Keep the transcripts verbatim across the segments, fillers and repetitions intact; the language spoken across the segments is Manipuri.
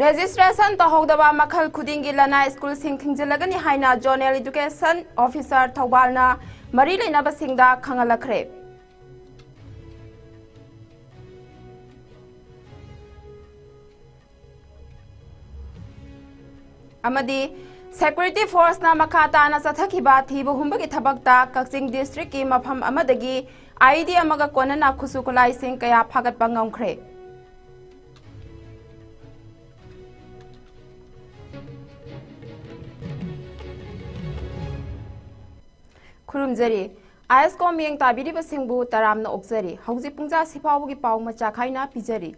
Registration ꯇꯧꯍꯧꯗꯕ ꯃꯈꯜ ꯈꯨꯗꯤꯡꯒꯤ ꯂꯅꯥꯏ ꯁ꯭ꯀꯨꯜꯁꯤꯡ ꯊꯤꯡꯖꯤꯜꯂꯒꯅꯤ ꯍꯥꯏꯅ Zonal Education Officer ꯊꯧꯕꯥꯜꯅ ꯃꯔꯤ ꯂꯩꯅꯕꯁꯤꯡꯗ ꯈꯪꯍꯜꯂꯛꯈ꯭ꯔꯦ꯫ ꯑꯃꯗꯤ security forceꯅ ꯃꯈꯥ ꯇꯥꯅ ꯆꯠꯊꯈꯤꯕ ꯊꯤꯕ ꯍꯨꯝꯕꯒꯤ ꯊꯕꯛꯇ ꯀꯛꯆꯤꯡ districtꯀꯤ ꯃꯐꯝ ꯑꯃꯗꯒꯤ IED ꯑꯃꯒ ꯀꯣꯟꯅꯅ ꯈꯨꯠꯁꯨ ꯈꯨꯠꯂꯥꯏꯁꯤꯡ ꯀꯌꯥ ꯐꯥꯒꯠꯄ ꯉꯝꯈ꯭ꯔꯦ꯫ ꯈꯨꯔꯨꯝꯖꯔꯤ꯫ ISCOꯝ ꯃꯤꯠꯌꯦꯡ ꯇꯥꯕꯤꯔꯤꯕꯁꯤꯡꯕꯨ ꯇꯔꯥꯝꯅ ꯑꯣꯛꯆꯔꯤ꯫ ꯍꯧꯖꯤꯛ ꯄꯨꯡꯖꯥ ꯁꯤ ꯐꯥꯎꯕꯒꯤ ꯄꯥꯎ ꯃꯆꯥ ꯈꯥꯏꯅ ꯄꯤꯖꯔꯤ꯫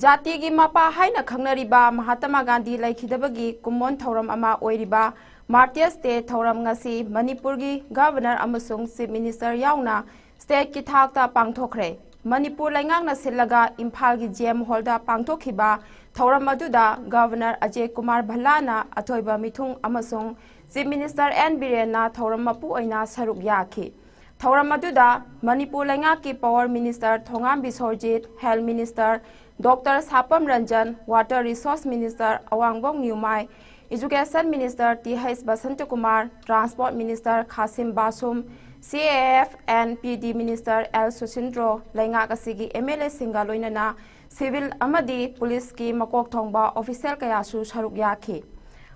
ꯖꯥꯇꯤꯒꯤ ꯃꯄꯥ ꯍꯥꯏꯅ ꯈꯪꯅꯔꯤꯕ ꯃꯍꯥꯇꯃꯥ ꯒꯥꯟꯙꯤ ꯂꯩꯈꯤꯗꯕꯒꯤ ꯀꯨꯝꯑꯣꯟ ꯊꯧꯔꯝ ꯑꯃ ꯑꯣꯏꯔꯤꯕ Martyrs Day ꯊꯧꯔꯝ ꯉꯁꯤ ꯃꯅꯤꯄꯨꯔꯒꯤ Governor ꯑꯃꯁꯨꯡ Chief Minister ꯌꯥꯎꯅ stateꯀꯤ ꯊꯥꯛꯇ ꯄꯥꯡꯊꯣꯛꯈ꯭ꯔꯦ꯫ ꯃꯅꯤꯄꯨꯔ ꯂꯩꯉꯥꯛꯅ ꯁꯤꯜꯂꯒ ꯏꯝꯐꯥꯜꯒꯤ GM Hallꯗ ꯄꯥꯡꯊꯣꯛꯈꯤꯕ ꯊꯧꯔꯝ ꯑꯗꯨꯗ Governor ꯑꯖꯌ ꯀꯨꯃꯥꯔ ꯚꯜꯂꯥꯅ ꯑꯊꯣꯏꯕ ꯃꯤꯊꯨꯡ ꯑꯃꯁꯨꯡ Chief Minister N ꯕꯤꯔꯦꯟꯅ ꯊꯧꯔꯝ ꯃꯄꯨ ꯑꯣꯏꯅ ꯁꯔꯨꯛ ꯌꯥꯈꯤ꯫ ꯊꯧꯔꯝ ꯑꯗꯨꯗ ꯃꯅꯤꯄꯨꯔ ꯂꯩꯉꯥꯛꯀꯤ Power Minister Thongam Biswajit, Health Minister Doctor Sapam Ranjan, Water Resource Minister ꯑꯋꯥꯡꯕꯝ Newmai, Education Minister T H Basantakumar, Transport Minister Khashim Vashum, CAF and PD Minister L Susindro, ꯂꯩꯉꯥꯛ ꯑꯁꯤꯒꯤ MLAꯁꯤꯡꯒ ꯂꯣꯏꯅꯅ civil ꯑꯃꯗꯤ policeꯀꯤ ꯃꯀꯣꯛ ꯊꯣꯡꯕ official ꯀꯌꯥꯁꯨ ꯁꯔꯨꯛ ꯌꯥꯈꯤ꯫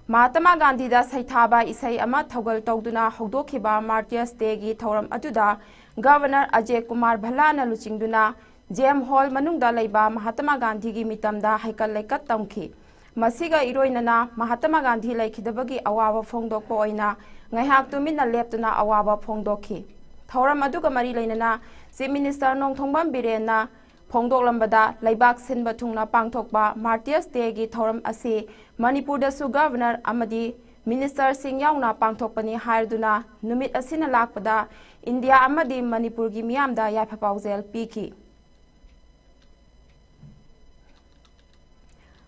ꯃꯍꯥꯇꯃꯥ ꯒꯥꯟꯙꯤꯗ ꯁꯩꯊꯥꯕ ꯏꯁꯩ ꯑꯃ ꯊꯧꯒꯜ ꯇꯧꯗꯨꯅ ꯍꯧꯗꯣꯛꯈꯤꯕ Martyrs Dayꯒꯤ ꯊꯧꯔꯝ ꯑꯗꯨꯗ Governor ꯑꯖꯌ ꯀꯨꯃꯥꯔ ꯚꯜꯂꯥꯅ ꯂꯨꯆꯤꯡꯗꯨꯅ GM Hall ꯃꯅꯨꯡꯗ ꯂꯩꯕ ꯃꯍꯥꯇꯃꯥ ꯒꯥꯟꯙꯤꯒꯤ ꯃꯤꯇꯝꯗ ꯍꯩꯀꯠ ꯂꯩꯀꯠ ꯇꯝꯈꯤ꯫ ꯃꯁꯤꯒ ꯏꯔꯣꯏꯅꯅ ꯃꯍꯥꯇꯃꯥ ꯒꯥꯟꯙꯤ ꯂꯩꯈꯤꯗꯕꯒꯤ ꯑꯋꯥꯕ ꯐꯣꯡꯗꯣꯛꯄ ꯑꯣꯏꯅ ꯉꯥꯏꯍꯥꯛ ꯇꯨꯃꯤꯟꯅ ꯂꯦꯞꯇꯨꯅ ꯑꯋꯥꯕ ꯐꯣꯡꯗꯣꯛꯈꯤ꯫ ꯊꯧꯔꯝ ꯑꯗꯨꯒ ꯃꯔꯤ ꯂꯩꯅꯅ Chief Minister ꯅꯣꯡꯊꯣꯝꯕꯝ ꯕꯤꯔꯦꯟꯅ ꯐꯣꯡꯗꯣꯛꯂꯝꯕꯗ, ꯂꯩꯕꯥꯛ ꯁꯤꯟꯕ ꯊꯨꯡꯅ ꯄꯥꯡꯊꯣꯛꯄ Martyrs Dayꯒꯤ ꯊꯧꯔꯝ ꯑꯁꯤ ꯃꯅꯤꯄꯨꯔꯗꯁꯨ Governor ꯑꯃꯗꯤ Ministerꯁꯤꯡ ꯌꯥꯎꯅ ꯄꯥꯡꯊꯣꯛꯄꯅꯤ ꯍꯥꯏꯗꯨꯅ ꯅꯨꯃꯤꯠ ꯑꯁꯤꯅ ꯂꯥꯛꯄꯗ ꯏꯟꯗꯤꯌꯥ ꯑꯃꯗꯤ ꯃꯅꯤꯄꯨꯔꯒꯤ ꯃꯤꯌꯥꯝꯗ ꯌꯥꯏꯐ ꯄꯥꯎꯖꯦꯜ ꯄꯤꯈꯤ꯫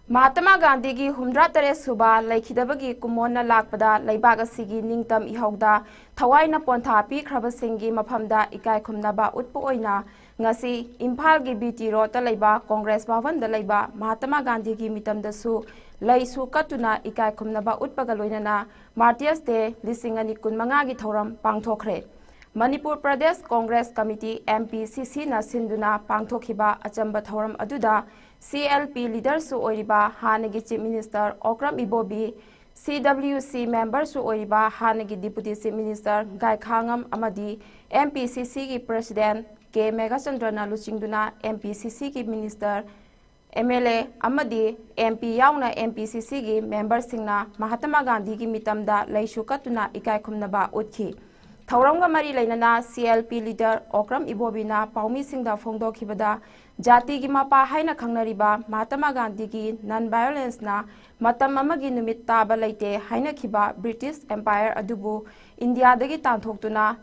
ꯃꯍꯥꯇꯃꯥ ꯒꯥꯟꯙꯤꯒꯤ ꯍꯨꯝꯗ꯭ꯔꯥ ꯇꯔꯦꯠ ꯁꯨꯕ ꯂꯩꯈꯤꯗꯕꯒꯤ ꯀꯨꯝꯑꯣꯟꯅ ꯂꯥꯛꯄꯗ ꯂꯩꯕꯥꯛ ꯑꯁꯤꯒꯤ ꯅꯤꯡꯇꯝ ꯏꯍꯧꯗ ꯊꯋꯥꯏꯅ ꯄꯣꯟꯊꯥ ꯄꯤꯈ꯭ꯔꯕꯁꯤꯡꯒꯤ ꯃꯐꯝꯗ ꯏꯀꯥꯏ ꯈꯨꯝꯅꯕ ꯎꯠꯄ ꯑꯣꯏꯅ ꯉꯁꯤ ꯏꯝꯐꯥꯜꯒꯤ ꯕꯤ ꯇꯤ ꯔꯣꯗꯇ ꯂꯩꯕ ꯀꯣꯡꯒ꯭ꯔꯦꯁ ꯚꯕꯟꯗ ꯂꯩꯕ ꯃꯍꯥꯇꯃꯥ ꯒꯥꯟꯙꯤꯒꯤ ꯃꯤꯇꯝꯗꯁꯨ ꯂꯩꯁꯨ ꯀꯠꯇꯨꯅ ꯏꯀꯥꯏ ꯈꯨꯝꯅꯕ ꯎꯠꯄꯒ ꯂꯣꯏꯅꯅ ꯃꯥꯔꯇꯤꯌꯔꯁ ꯗꯦ ꯂꯤꯁꯤꯡ ꯑꯅꯤ ꯀꯨꯟꯃꯉꯥꯒꯤ ꯊꯧꯔꯝ ꯄꯥꯡꯊꯣꯛꯈ꯭ꯔꯦ꯫ Manipur Pradesh Congress committee, M P C C ꯅ ꯁꯤꯟꯗꯨꯅ ꯄꯥꯡꯊꯣꯛꯈꯤꯕ ꯑꯆꯝꯕ ꯊꯧꯔꯝ ꯑꯗꯨꯗ C L P ꯂꯤꯗꯔꯁꯨ ꯑꯣꯏꯔꯤꯕ ꯍꯥꯟꯅꯒꯤ chief minister Okram Ibobi, C W C ꯃꯦꯝꯕꯔꯁꯨ ꯑꯣꯏꯔꯤꯕ ꯍꯥꯟꯅꯒꯤ ꯗꯤꯄꯨꯇꯤ ꯆꯤꯐ ꯃꯤꯅꯤꯁꯇꯔ ꯒꯥꯏꯈꯥꯉꯝ ꯑꯃꯗꯤ M P C C ꯒꯤ ꯄ꯭ꯔꯦꯁꯤꯗꯦꯟꯠ ꯀꯦ ꯃꯦꯘꯆꯟꯗ꯭ꯔꯅ ꯂꯨꯆꯤꯡꯗꯨꯅ M P C C ꯒꯤ ꯃꯤꯅꯤꯁꯇꯔ, M L A ꯑꯃꯗꯤ M P ꯌꯥꯎꯅ M P C C ꯒꯤ ꯃꯦꯝꯕꯔꯁꯤꯡꯅ ꯃꯍꯥꯇꯃꯥ ꯒꯥꯟꯙꯤꯒꯤ ꯃꯤꯇꯝꯗ ꯂꯩꯁꯨ ꯀꯠꯇꯨꯅ ꯏꯀꯥꯏ ꯈꯨꯝꯅꯕ ꯎꯠꯈꯤ꯫ ꯊꯧꯔꯝꯒ ꯃꯔꯤ ꯂꯩꯅꯅ C L P leader Okram ꯏꯕꯣꯕꯤꯅ ꯄꯥꯎꯃꯤꯁꯤꯡꯗ ꯐꯣꯡꯗꯣꯛꯈꯤꯕꯗ, ꯖꯥꯇꯤꯒꯤ ꯃꯄꯥ ꯍꯥꯏꯅ ꯈꯪꯅꯔꯤꯕ ꯃꯍꯥꯇꯃꯥ ꯒꯥꯟꯙꯤꯒꯤ ꯅꯟ ꯚꯥꯏꯑꯣꯂꯦꯟꯁꯅ ꯃꯇꯝ ꯑꯃꯒꯤ ꯅꯨꯃꯤꯠ ꯇꯥꯕ ꯂꯩꯇꯦ ꯍꯥꯏꯅꯈꯤꯕ ꯕ꯭ꯔꯤꯇꯤꯁ ꯑꯦꯝꯄꯥꯌꯔ ꯑꯗꯨꯕꯨ ꯏꯟꯗꯤꯌꯥꯗꯒꯤ ꯇꯥꯟꯊꯣꯛꯇꯨꯅ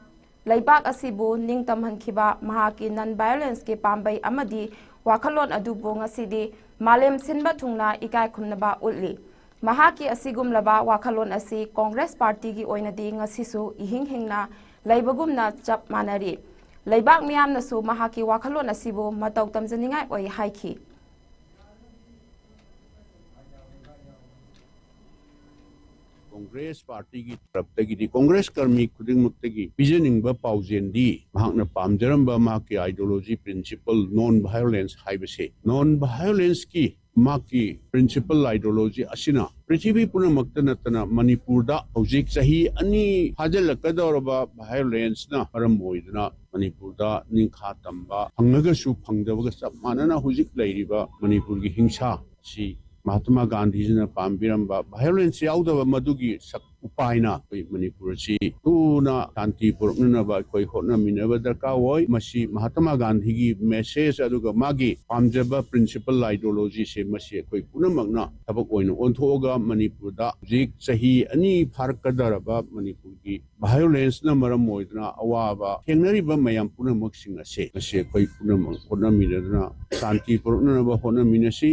ꯂꯩꯕꯥꯛ ꯑꯁꯤꯕꯨ ꯅꯤꯡꯇꯝꯍꯟꯈꯤꯕ ꯃꯍꯥꯛꯀꯤ ꯅꯟ ꯚꯥꯏꯑꯣꯂꯦꯟꯁꯀꯤ ꯄꯥꯝꯕꯩ ꯑꯃꯗꯤ ꯋꯥꯈꯜꯂꯣꯟ ꯑꯗꯨꯕꯨ ꯉꯁꯤꯗꯤ ꯃꯥꯂꯦꯝ ꯁꯤꯟꯕ ꯊꯨꯡꯅ ꯏꯀꯥꯏ ꯈꯨꯝꯅꯕ ꯎꯠꯂꯤ꯫ ꯃꯍꯥꯛꯀꯤ ꯑꯁꯤꯒꯨꯝꯂꯕ ꯋꯥꯈꯜꯂꯣꯟ ꯑꯁꯤ ꯀꯣꯡꯒ꯭ꯔꯦꯁ ꯄꯥꯔꯇꯤꯒꯤ ꯑꯣꯏꯅꯗꯤ ꯉꯁꯤꯁꯨ ꯏꯍꯤꯡ ꯍꯤꯡꯅ ꯂꯩꯕꯒꯨꯝꯅ ꯆꯞ ꯃꯥꯟꯅꯔꯤ꯫ ꯂꯩꯕꯥꯛ ꯃꯤꯌꯥꯝꯅꯁꯨ ꯃꯍꯥꯛꯀꯤ ꯋꯥꯈꯜꯂꯣꯟ ꯑꯁꯤꯕꯨ ꯃꯇꯧ ꯇꯝꯖꯅꯤꯡꯉꯥꯏ ꯑꯣꯏ ꯍꯥꯏꯈꯤ꯫ ꯀꯣꯡꯒ꯭ꯔꯦꯁ ꯄꯥꯔꯇꯤꯒꯤ ꯇꯔꯞꯇꯒꯤꯗꯤ ꯀꯣꯡꯒ꯭ꯔꯦꯁ ꯀꯔꯃꯤ ꯈꯨꯗꯤꯡꯃꯛꯇꯒꯤ ꯄꯤꯖꯅꯤꯡꯕ ꯄꯥꯎꯖꯦꯜꯗꯤ, ꯃꯍꯥꯛꯅ ꯄꯥꯝꯖꯔꯝꯕ ꯃꯍꯥꯛꯀꯤ ideology principle non violence ꯍꯥꯏꯕꯁꯦ, non violence ꯀꯤ ꯃꯍꯥꯛꯀꯤ principle ideology ꯑꯁꯤꯅ ꯄ꯭ꯔꯤꯊꯤꯕꯤ ꯄꯨꯝꯅꯃꯛꯇ ꯅꯠꯇꯅ ꯃꯅꯤꯄꯨꯔꯗ ꯍꯧꯖꯤꯛ ꯆꯍꯤ ꯑꯅꯤ ꯐꯥꯖꯤꯜꯂꯛꯀꯗꯧꯔꯕ violence ꯅ ꯃꯔꯝ ꯑꯣꯏꯗꯨꯅ ꯃꯅꯤꯄꯨꯔꯗ ꯅꯤꯡꯈꯥ ꯇꯝꯕ ꯐꯪꯉꯒꯁꯨ ꯐꯪꯗꯕꯒ ꯆꯞ ꯃꯥꯟꯅꯅ ꯍꯧꯖꯤꯛ ꯂꯩꯔꯤꯕ ꯃꯅꯤꯄꯨꯔꯒꯤ ꯍꯤꯡꯁꯥ ꯑꯁꯤ ꯃꯍꯥꯇꯃꯥ ꯒꯥꯟꯙꯤꯖꯤꯅ ꯄꯥꯝꯕꯤꯔꯝꯕ violence ꯌꯥꯎꯗꯕ ꯃꯗꯨꯒꯤ ꯁꯛ ꯎꯄꯥꯏꯅ ꯑꯩꯈꯣꯏ ꯃꯅꯤꯄꯨꯔ ꯑꯁꯤ ꯊꯨꯅ ꯁꯥꯟꯇꯤ ꯄꯨꯔꯛꯅꯅꯕ ꯑꯩꯈꯣꯏ ꯍꯣꯠꯅꯃꯤꯟꯅꯕ ꯗꯔꯀꯥꯔ ꯑꯣꯏ꯫ ꯃꯁꯤ ꯃꯍꯥꯇꯃꯥ ꯒꯥꯟꯙꯤꯒꯤ message ꯑꯗꯨꯒ ꯃꯥꯒꯤ ꯄꯥꯝꯖꯕ principle ideology ꯁꯦ, ꯃꯁꯤ ꯑꯩꯈꯣꯏ ꯄꯨꯝꯅꯃꯛꯅ ꯊꯕꯛ ꯑꯣꯏꯅ ꯑꯣꯟꯊꯣꯛꯑꯒ ꯃꯅꯤꯄꯨꯔꯗ ꯍꯧꯖꯤꯛ ꯆꯍꯤ ꯑꯅꯤ ꯐꯥꯔꯛꯀꯗꯧꯔꯕ ꯃꯅꯤꯄꯨꯔꯒꯤ violence ꯅ ꯃꯔꯝ ꯑꯣꯏꯗꯨꯅ ꯑꯋꯥꯕ ꯊꯦꯡꯅꯔꯤꯕ ꯃꯌꯥꯝ ꯄꯨꯝꯅꯃꯛꯁꯤꯡ ꯑꯁꯦ, ꯃꯁꯤ ꯑꯩꯈꯣꯏ ꯄꯨꯝꯅꯃꯛ ꯍꯣꯠꯅꯃꯤꯟꯅꯗꯨꯅ ꯁꯥꯟꯇꯤ ꯄꯨꯔꯛꯅꯅꯕ ꯍꯣꯠꯅꯃꯤꯟꯅꯁꯤ꯫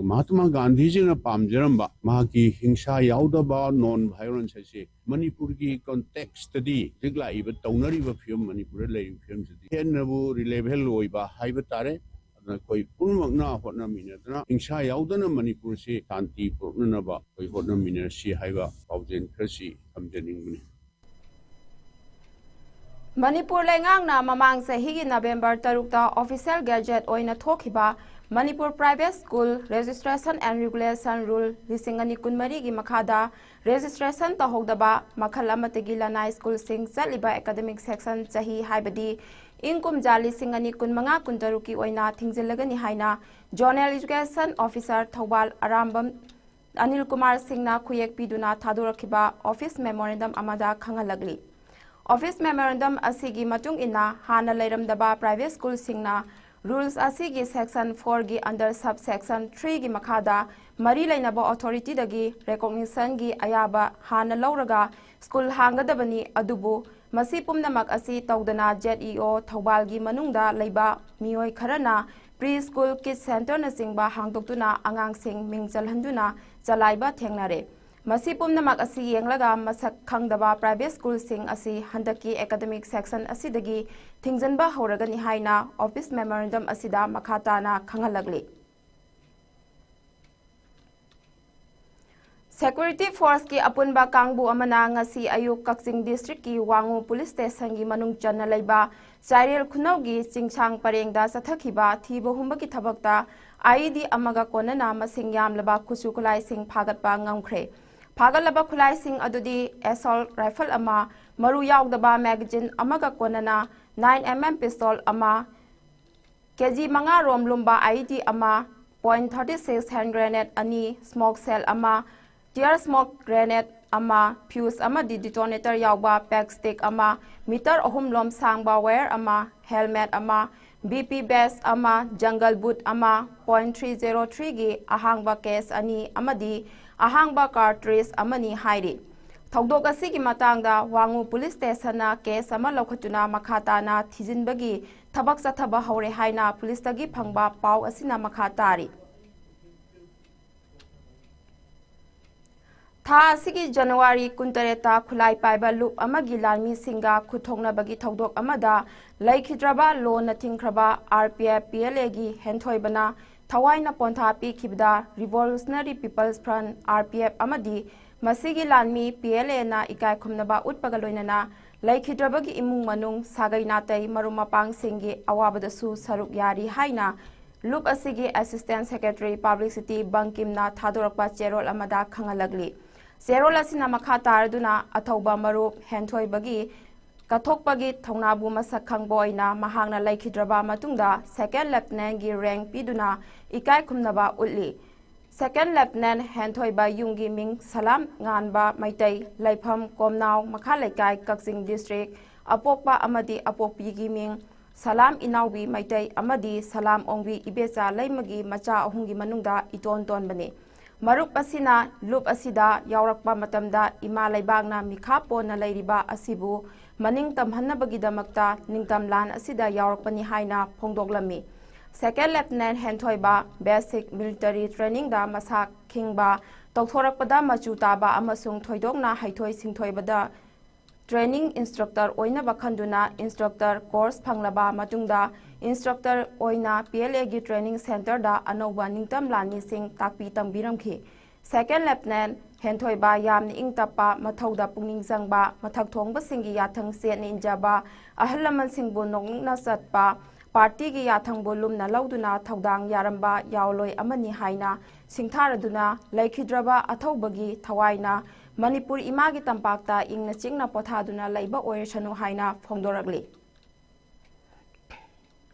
ꯃꯍꯥꯇꯃꯥ ꯒꯥꯟꯙꯤꯖꯤꯅ ꯄꯥꯝꯖꯔꯝꯕ ꯃꯍꯥꯛꯀꯤ ꯍꯤꯡꯁꯥ ꯌꯥꯎꯗꯕ ꯅꯣꯟ ꯚꯥꯏꯑꯣꯂꯦꯟꯁ ꯍꯥꯏꯁꯦ ꯃꯅꯤꯄꯨꯔꯒꯤ ꯀꯣꯟꯇꯦꯛꯁꯇꯗꯤ ꯍꯧꯖꯤꯛ ꯂꯥꯛꯏꯕ ꯇꯧꯅꯔꯤꯕ ꯐꯤꯕꯝ, ꯃꯅꯤꯄꯨꯔꯗ ꯂꯩꯔꯤꯕ ꯐꯤꯕꯝꯁꯤꯗꯤ ꯍꯦꯟꯅꯕꯨ ꯔꯤꯂꯦꯚꯦꯜ ꯑꯣꯏꯕ ꯍꯥꯏꯕ ꯇꯥꯔꯦ꯫ ꯑꯗꯨꯅ ꯑꯩꯈꯣꯏ ꯄꯨꯝꯅꯃꯛꯅ ꯍꯣꯠꯅꯃꯤꯟꯅꯗꯨꯅ ꯍꯤꯡꯁꯥ ꯌꯥꯎꯗꯅ ꯃꯅꯤꯄꯨꯔꯁꯤ ꯁꯥꯟꯇꯤ ꯄꯨꯔꯛꯅꯅꯕ ꯑꯩꯈꯣꯏ ꯍꯣꯠꯅꯃꯤꯟꯅꯔꯁꯤ ꯍꯥꯏꯕ ꯄꯥꯎꯖꯦꯜ ꯈꯔꯁꯤ ꯊꯝꯖꯅꯤꯡꯕꯅꯤ꯫ ꯃꯅꯤꯄꯨꯔ ꯂꯩꯉꯥꯛꯅ ꯃꯃꯥꯡ ꯆꯍꯤꯒꯤ ꯅꯕꯦꯝꯕꯔ ꯇꯔꯨꯛꯇ ꯑꯣꯐꯤꯁꯤꯌꯦꯜ ꯒꯦꯖꯦꯠ ꯑꯣꯏꯅ ꯊꯣꯛꯈꯤꯕ Manipur private school registration and regulation rule ꯂꯤꯁꯤꯡ ꯑꯅꯤ ꯀꯨꯟꯃꯔꯤꯒꯤ ꯃꯈꯥꯗ ꯔꯦꯖꯤꯁꯇ꯭ꯔꯦꯁꯟ ꯇꯧꯍꯧꯗꯕ ꯃꯈꯜ ꯑꯃꯠꯇꯒꯤ ꯂꯅꯥꯏ ꯁ꯭ꯀꯨꯜꯁꯤꯡ ꯆꯠꯂꯤꯕ ꯑꯦꯀꯥꯗꯃꯤꯛ ꯁꯦꯁꯟ ꯆꯍꯤ, ꯍꯥꯏꯕꯗꯤ ꯏꯪ ꯀꯨꯝꯖꯥ ꯂꯤꯁꯤꯡ ꯑꯅꯤ ꯀꯨꯟꯃꯉꯥ ꯀꯨꯟꯇꯔꯨꯛꯀꯤ ꯑꯣꯏꯅ ꯊꯤꯡꯖꯤꯜꯂꯒꯅꯤ ꯍꯥꯏꯅ zonal education officer Thoubal Arambam Anil Kumar ꯁꯤꯡꯅ ꯈꯨꯌꯦꯛ ꯄꯤꯗꯨꯅ ꯊꯥꯗꯣꯔꯛꯈꯤꯕ ꯑꯣꯐꯤꯁ ꯃꯦꯃꯣꯔꯦꯟꯗꯝ ꯑꯃꯗ ꯈꯪꯍꯜꯂꯛꯂꯤ꯫ ꯑꯣꯐꯤꯁ ꯃꯦꯃꯣꯔꯦꯟꯗꯝ ꯑꯁꯤꯒꯤ ꯃꯇꯨꯡ ꯏꯟꯅ, ꯍꯥꯟꯅ ꯂꯩꯔꯝꯗꯕ ꯄ꯭ꯔꯥꯏꯚꯦꯠ ꯁ꯭ꯀꯨꯜꯁꯤꯡꯅ ꯔꯨꯜꯁ ꯑꯁꯤꯒꯤ ꯁꯦꯛꯁꯟ ꯐꯣꯔꯒꯤ ꯑꯟꯗꯔ ꯁꯕ ꯁꯦꯛꯁꯟ ꯊ꯭ꯔꯤꯒꯤ ꯃꯈꯥꯗ ꯃꯔꯤ ꯂꯩꯅꯕ ꯑꯣꯊꯣꯔꯤꯇꯤꯗꯒꯤ ꯔꯦꯀꯣꯒꯅꯤꯁꯟꯒꯤ ꯑꯌꯥꯕ ꯍꯥꯟꯅ ꯂꯧꯔꯒ ꯁ꯭ꯀꯨꯜ ꯍꯥꯡꯒꯗꯕꯅꯤ꯫ ꯑꯗꯨꯕꯨ ꯃꯁꯤ ꯄꯨꯝꯅꯃꯛ ꯑꯁꯤ ꯇꯧꯗꯅ ꯖꯦꯠ ꯏ ꯑꯣ ꯊꯧꯕꯥꯜꯒꯤ ꯃꯅꯨꯡꯗ ꯂꯩꯕ ꯃꯤꯑꯣꯏ ꯈꯔꯅ ꯄ꯭ꯔꯤ ꯁ꯭ꯀꯨꯜ, ꯀꯤꯗ ꯁꯦꯟꯇꯔꯅꯆꯤꯡꯕ ꯍꯥꯡꯗꯣꯛꯇꯨꯅ ꯑꯉꯥꯡꯁꯤꯡ ꯃꯤꯡ ꯆꯜꯍꯟꯗꯨꯅ ꯆꯂꯥꯏꯕ ꯊꯦꯡꯅꯔꯦ꯫ ꯃꯁꯤ ꯄꯨꯝꯅꯃꯛ ꯑꯁꯤ ꯌꯦꯡꯂꯒ ꯃꯁꯛ ꯈꯪꯗꯕ ꯄ꯭ꯔꯥꯏꯚꯦꯠ ꯁ꯭ꯀꯨꯜꯁꯤꯡ ꯑꯁꯤ ꯍꯟꯗꯛꯀꯤ ꯑꯦꯀꯥꯗꯃꯤꯛ ꯁꯦꯛꯁꯟ ꯑꯁꯤꯗꯒꯤ ꯊꯤꯡꯖꯤꯟꯕ ꯍꯧꯔꯒꯅꯤ ꯍꯥꯏꯅ ꯑꯣꯐꯤꯁ ꯃꯦꯃꯣꯔꯦꯟꯗꯝ ꯑꯁꯤꯗ ꯃꯈꯥ ꯇꯥꯅ ꯈꯪꯍꯜꯂꯛꯂꯤ꯫ ꯁꯦꯀ꯭ꯌꯨꯔꯤꯇꯤ ꯐꯣꯔꯁꯀꯤ ꯑꯄꯨꯟꯕ ꯀꯥꯡꯕꯨ ꯑꯃꯅ ꯉꯁꯤ ꯑꯌꯨꯛ ꯀꯛꯆꯤꯡ ꯗꯤꯁꯇ꯭ꯔꯤꯛꯀꯤ ꯋꯥꯉꯨ ꯄꯨꯂꯤꯁ ꯁ꯭ꯇꯦꯁꯟꯒꯤ ꯃꯅꯨꯡ ꯆꯟꯅ ꯂꯩꯕ ꯆꯥꯏꯔꯦꯜ ꯈꯨꯅꯧꯒꯤ ꯆꯤꯡꯁꯥꯡ ꯄꯔꯦꯡꯗ ꯆꯠꯊꯈꯤꯕ ꯊꯤꯕ ꯍꯨꯝꯕꯒꯤ ꯊꯕꯛꯇ ꯑꯥꯏ ꯏ ꯗꯤ ꯑꯃꯒ ꯀꯣꯟꯅꯅ ꯃꯁꯤꯡ ꯌꯥꯝꯂꯕ ꯈꯨꯠꯁꯨ ꯈꯨꯠꯂꯥꯏꯁꯤꯡ ꯐꯥꯒꯠꯄ ꯉꯝꯈ꯭ꯔꯦ꯫ ꯐꯥꯒꯠꯂꯕ ꯈꯨꯠꯂꯥꯏꯁꯤꯡ ꯑꯗꯨꯗꯤ ꯑꯦꯁꯣꯜ ꯔꯥꯏꯐꯜ ꯑꯃ, ꯃꯔꯨ ꯌꯥꯎꯗꯕ ꯃꯦꯒꯥꯖꯤꯟ ꯑꯃꯒ ꯀꯣꯟꯅꯅ ꯅꯥꯏꯟ ꯑꯦꯝ ꯑꯦꯝ ꯄꯤꯁꯇꯣꯜ ꯑꯃ, ꯀꯦ ꯖꯤ ꯃꯉꯥ ꯔꯣꯝ ꯂꯨꯝꯕ ꯑꯥꯏ ꯏ ꯗꯤ ꯑꯃ, point thirty six hand grenade ꯑꯅꯤ, ꯁ꯭ꯃꯣꯛ ꯁꯦꯜ ꯑꯃ, ꯇꯤꯌꯔ ꯁ꯭ꯃꯣꯛ ꯒ꯭ꯔꯦꯅꯦꯗ ꯑꯃ, ꯐ꯭ꯌꯨꯁ ꯑꯃꯗꯤ ꯗꯤꯇꯣꯅꯦꯇꯔ ꯌꯥꯎꯕ ꯄꯦꯛ ꯁ꯭ꯇꯤꯛ ꯑꯃ, ꯃꯤꯇꯔ ꯑꯍꯨꯝ ꯂꯣꯝ ꯁꯥꯡꯕ ꯋꯥꯌꯔ ꯑꯃ, ꯍꯦꯜꯃꯦꯠ ꯑꯃ, ꯕꯤ ꯄꯤ ꯕꯦꯁ ꯑꯃ, ꯖꯪꯒꯜ ꯕꯨꯠ ꯑꯃ, ꯄꯣꯏꯟꯠ ꯊ꯭ꯔꯤ ꯖꯦꯔꯣ ꯊ꯭ꯔꯤꯒꯤ ꯑꯍꯥꯡꯕ ꯀꯦꯁ ꯑꯅꯤ ꯑꯃꯗꯤ ꯑꯍꯥꯡꯕ ꯀꯥꯔꯇ꯭ꯔꯤꯖ ꯑꯃꯅꯤ ꯍꯥꯏꯔꯤ꯫ ꯊꯧꯗꯣꯛ ꯑꯁꯤꯒꯤ ꯃꯇꯥꯡꯗ ꯋꯥꯉꯨ ꯄꯨꯂꯤꯁ ꯁ꯭ꯇꯦꯁꯟꯅ ꯀꯦꯁ ꯑꯃ ꯂꯧꯈꯠꯇꯨꯅ ꯃꯈꯥ ꯇꯥꯅ ꯊꯤꯖꯤꯟꯕꯒꯤ ꯊꯕꯛ ꯆꯠꯊꯕ ꯍꯧꯔꯦ ꯍꯥꯏꯅ ꯄꯨꯂꯤꯁꯇꯒꯤ ꯐꯪꯕ ꯄꯥꯎ ꯑꯁꯤꯅ ꯃꯈꯥ ꯇꯥꯔꯤ꯫ ꯊꯥ ꯑꯁꯤꯒꯤ ꯖꯅꯋꯥꯔꯤ ꯀꯨꯟꯇꯔꯦꯠꯇ ꯈꯨꯠꯂꯥꯏ ꯄꯥꯏꯕ ꯂꯨꯞ ꯑꯃꯒꯤ ꯂꯥꯟꯃꯤꯁꯤꯡꯒ ꯈꯨꯠꯊꯣꯛꯅꯕꯒꯤ ꯊꯧꯗꯣꯛ ꯑꯃꯗ ꯂꯩꯈꯤꯗ꯭ꯔꯕ ꯂꯣꯟꯅ ꯊꯤꯡꯈ꯭ꯔꯕ R P F P L Aꯒꯤ ꯍꯦꯟꯊꯣꯏꯕꯅ ꯊꯋꯥꯏꯅ ꯄꯣꯟꯊꯥ ꯄꯤꯈꯤꯕꯗ Revolutionary People's Front, R P F, ꯑꯃꯗꯤ ꯃꯁꯤꯒꯤ ꯂꯥꯟꯃꯤ P L Aꯅ ꯏꯀꯥꯏ ꯈꯨꯝꯅꯕ ꯎꯠꯄꯒ ꯂꯣꯏꯅꯅ ꯂꯩꯈꯤꯗ꯭ꯔꯕꯒꯤ ꯏꯃꯨꯡ ꯃꯅꯨꯡ, ꯁꯥꯒꯩ ꯅꯥꯇꯩ, ꯃꯔꯨꯞ ꯃꯄꯥꯡꯁꯤꯡꯒꯤ ꯑꯋꯥꯕꯗꯁꯨ ꯁꯔꯨꯛ ꯌꯥꯔꯤ ꯍꯥꯏꯅ ꯂꯨꯞ ꯑꯁꯤꯒꯤ Assistant Secretary Publicity ꯕꯪꯀꯤꯝꯅ ꯊꯥꯗꯣꯔꯛꯄ ꯆꯦꯔꯣꯜ ꯑꯃꯗ ꯈꯪꯍꯜꯂꯛꯂꯤ꯫ ꯆꯦꯔꯣꯜ ꯑꯁꯤꯅ ꯃꯈꯥ ꯇꯥꯔꯗꯨꯅ ꯑꯊꯧꯕ ꯃꯔꯨꯞ ꯍꯦꯟꯊꯣꯏꯕꯒꯤ ꯀꯠꯊꯣꯛꯄꯒꯤ ꯊꯧꯅꯥꯕꯨ ꯃꯁꯛ ꯈꯪꯕ ꯑꯣꯏꯅ ꯃꯍꯥꯛꯅ ꯂꯩꯈꯤꯗ꯭ꯔꯕ ꯃꯇꯨꯡꯗ Second Lieutenantꯒꯤ rank ꯄꯤꯗꯨꯅ ꯏꯀꯥꯏ ꯈꯨꯝꯅꯕ ꯎꯠꯂꯤ꯫ Second Lieutenant ꯍꯦꯟꯊꯣꯏꯕ ꯌꯨꯝꯒꯤ ꯃꯤꯡ ꯁꯂꯥꯝ ꯉꯥꯟꯕ ꯃꯩꯇꯩ, ꯂꯩꯐꯝ ꯀꯣꯝꯅꯥꯎ ꯃꯈꯥ ꯂꯩꯀꯥꯏ, ꯀꯛꯆꯤꯡ District, ꯑꯄꯣꯛꯄ ꯑꯃꯗꯤ ꯑꯄꯣꯛꯄꯤꯒꯤ ꯃꯤꯡ ꯁꯂꯥꯝ ꯏꯅꯥꯎꯕꯤ ꯃꯩꯇꯩ ꯑꯃꯗꯤ ꯁꯂꯥꯝ ꯑꯣꯡꯕꯤ ꯏꯕꯦꯆꯥ ꯂꯩꯃꯒꯤ ꯃꯆꯥ ꯑꯍꯨꯝꯒꯤ ꯃꯅꯨꯡꯗ ꯏꯇꯣꯟ ꯇꯣꯟꯕꯅꯤ꯫ ꯃꯔꯨꯞ ꯑꯁꯤꯅ ꯂꯨꯞ ꯑꯁꯤꯗ ꯌꯥꯎꯔꯛꯄ ꯃꯇꯝꯗ ꯏꯃꯥ ꯂꯩꯕꯥꯛꯅ ꯃꯤꯈꯥ ꯄꯣꯟꯅ ꯂꯩꯔꯤꯕ ꯑꯁꯤꯕꯨ ꯃꯅꯤꯡ ꯇꯝꯍꯟꯅꯕꯒꯤꯗꯃꯛꯇ ꯅꯤꯡꯇꯝ ꯂꯥꯟ ꯑꯁꯤꯗ ꯌꯥꯎꯔꯛꯄꯅꯤ ꯍꯥꯏꯅ ꯐꯣꯡꯗꯣꯛꯂꯝꯃꯤ꯫ Second Lieutenant ꯍꯦꯟꯊꯣꯏꯕ basic military trainingꯗ ꯃꯁꯥ ꯈꯤꯡꯕ, ꯇꯧꯊꯣꯔꯛꯄꯗ ꯃꯆꯨ ꯇꯥꯕ ꯑꯃꯁꯨꯡ ꯊꯣꯏꯗꯣꯛꯅ ꯍꯩꯊꯣꯏ ꯁꯤꯡꯊꯣꯏꯕꯗ training instructor ꯑꯣꯏꯅꯕ ꯈꯟꯗꯨꯅ instructor course ꯐꯪꯂꯕ ꯃꯇꯨꯡꯗ instructor ꯑꯣꯏꯅ P L Aꯒꯤ training centreꯗ ꯑꯅꯧꯕ ꯅꯤꯡꯇꯝ ꯂꯥꯟꯃꯤꯁꯤꯡ ꯇꯥꯛꯄꯤ ꯇꯝꯕꯤꯔꯝꯈꯤ꯫ Second Lieutenant ꯍꯦꯟꯊꯣꯏꯕ ꯌꯥꯝꯅ ꯏꯪ ꯇꯞꯄ, ꯃꯊꯧꯗ ꯄꯨꯛꯅꯤꯡ ꯆꯪꯕ, ꯃꯊꯛ ꯊꯣꯡꯕꯁꯤꯡꯒꯤ ꯌꯥꯊꯪ ꯆꯦꯠꯅ ꯏꯟꯖꯕ, ꯑꯍꯜ ꯂꯃꯟꯁꯤꯡꯕꯨ ꯅꯣꯛꯅꯤꯡꯅ ꯆꯠꯄ, partyꯒꯤ ꯌꯥꯊꯪꯕꯨ ꯂꯨꯝꯅ ꯂꯧꯗꯨꯅ ꯊꯧꯗꯥꯡ ꯌꯥꯔꯝꯕ ꯌꯥꯑꯣꯟꯂꯣꯏ ꯑꯃꯅꯤ ꯍꯥꯏꯅ ꯁꯤꯡꯊꯥꯔꯗꯨꯅ ꯂꯩꯈꯤꯗ꯭ꯔꯕ ꯑꯊꯧꯕꯒꯤ ꯊꯋꯥꯏꯅ ꯃꯅꯤꯄꯨꯔ ꯏꯃꯥꯒꯤ ꯇꯝꯄꯥꯛꯇ ꯏꯪꯅ ꯆꯤꯛꯅ ꯄꯣꯊꯥꯗꯨꯅ ꯂꯩꯕ ꯑꯣꯏꯔꯁꯅꯨ ꯍꯥꯏꯅ ꯐꯣꯡꯗꯣꯔꯛꯂꯤ꯫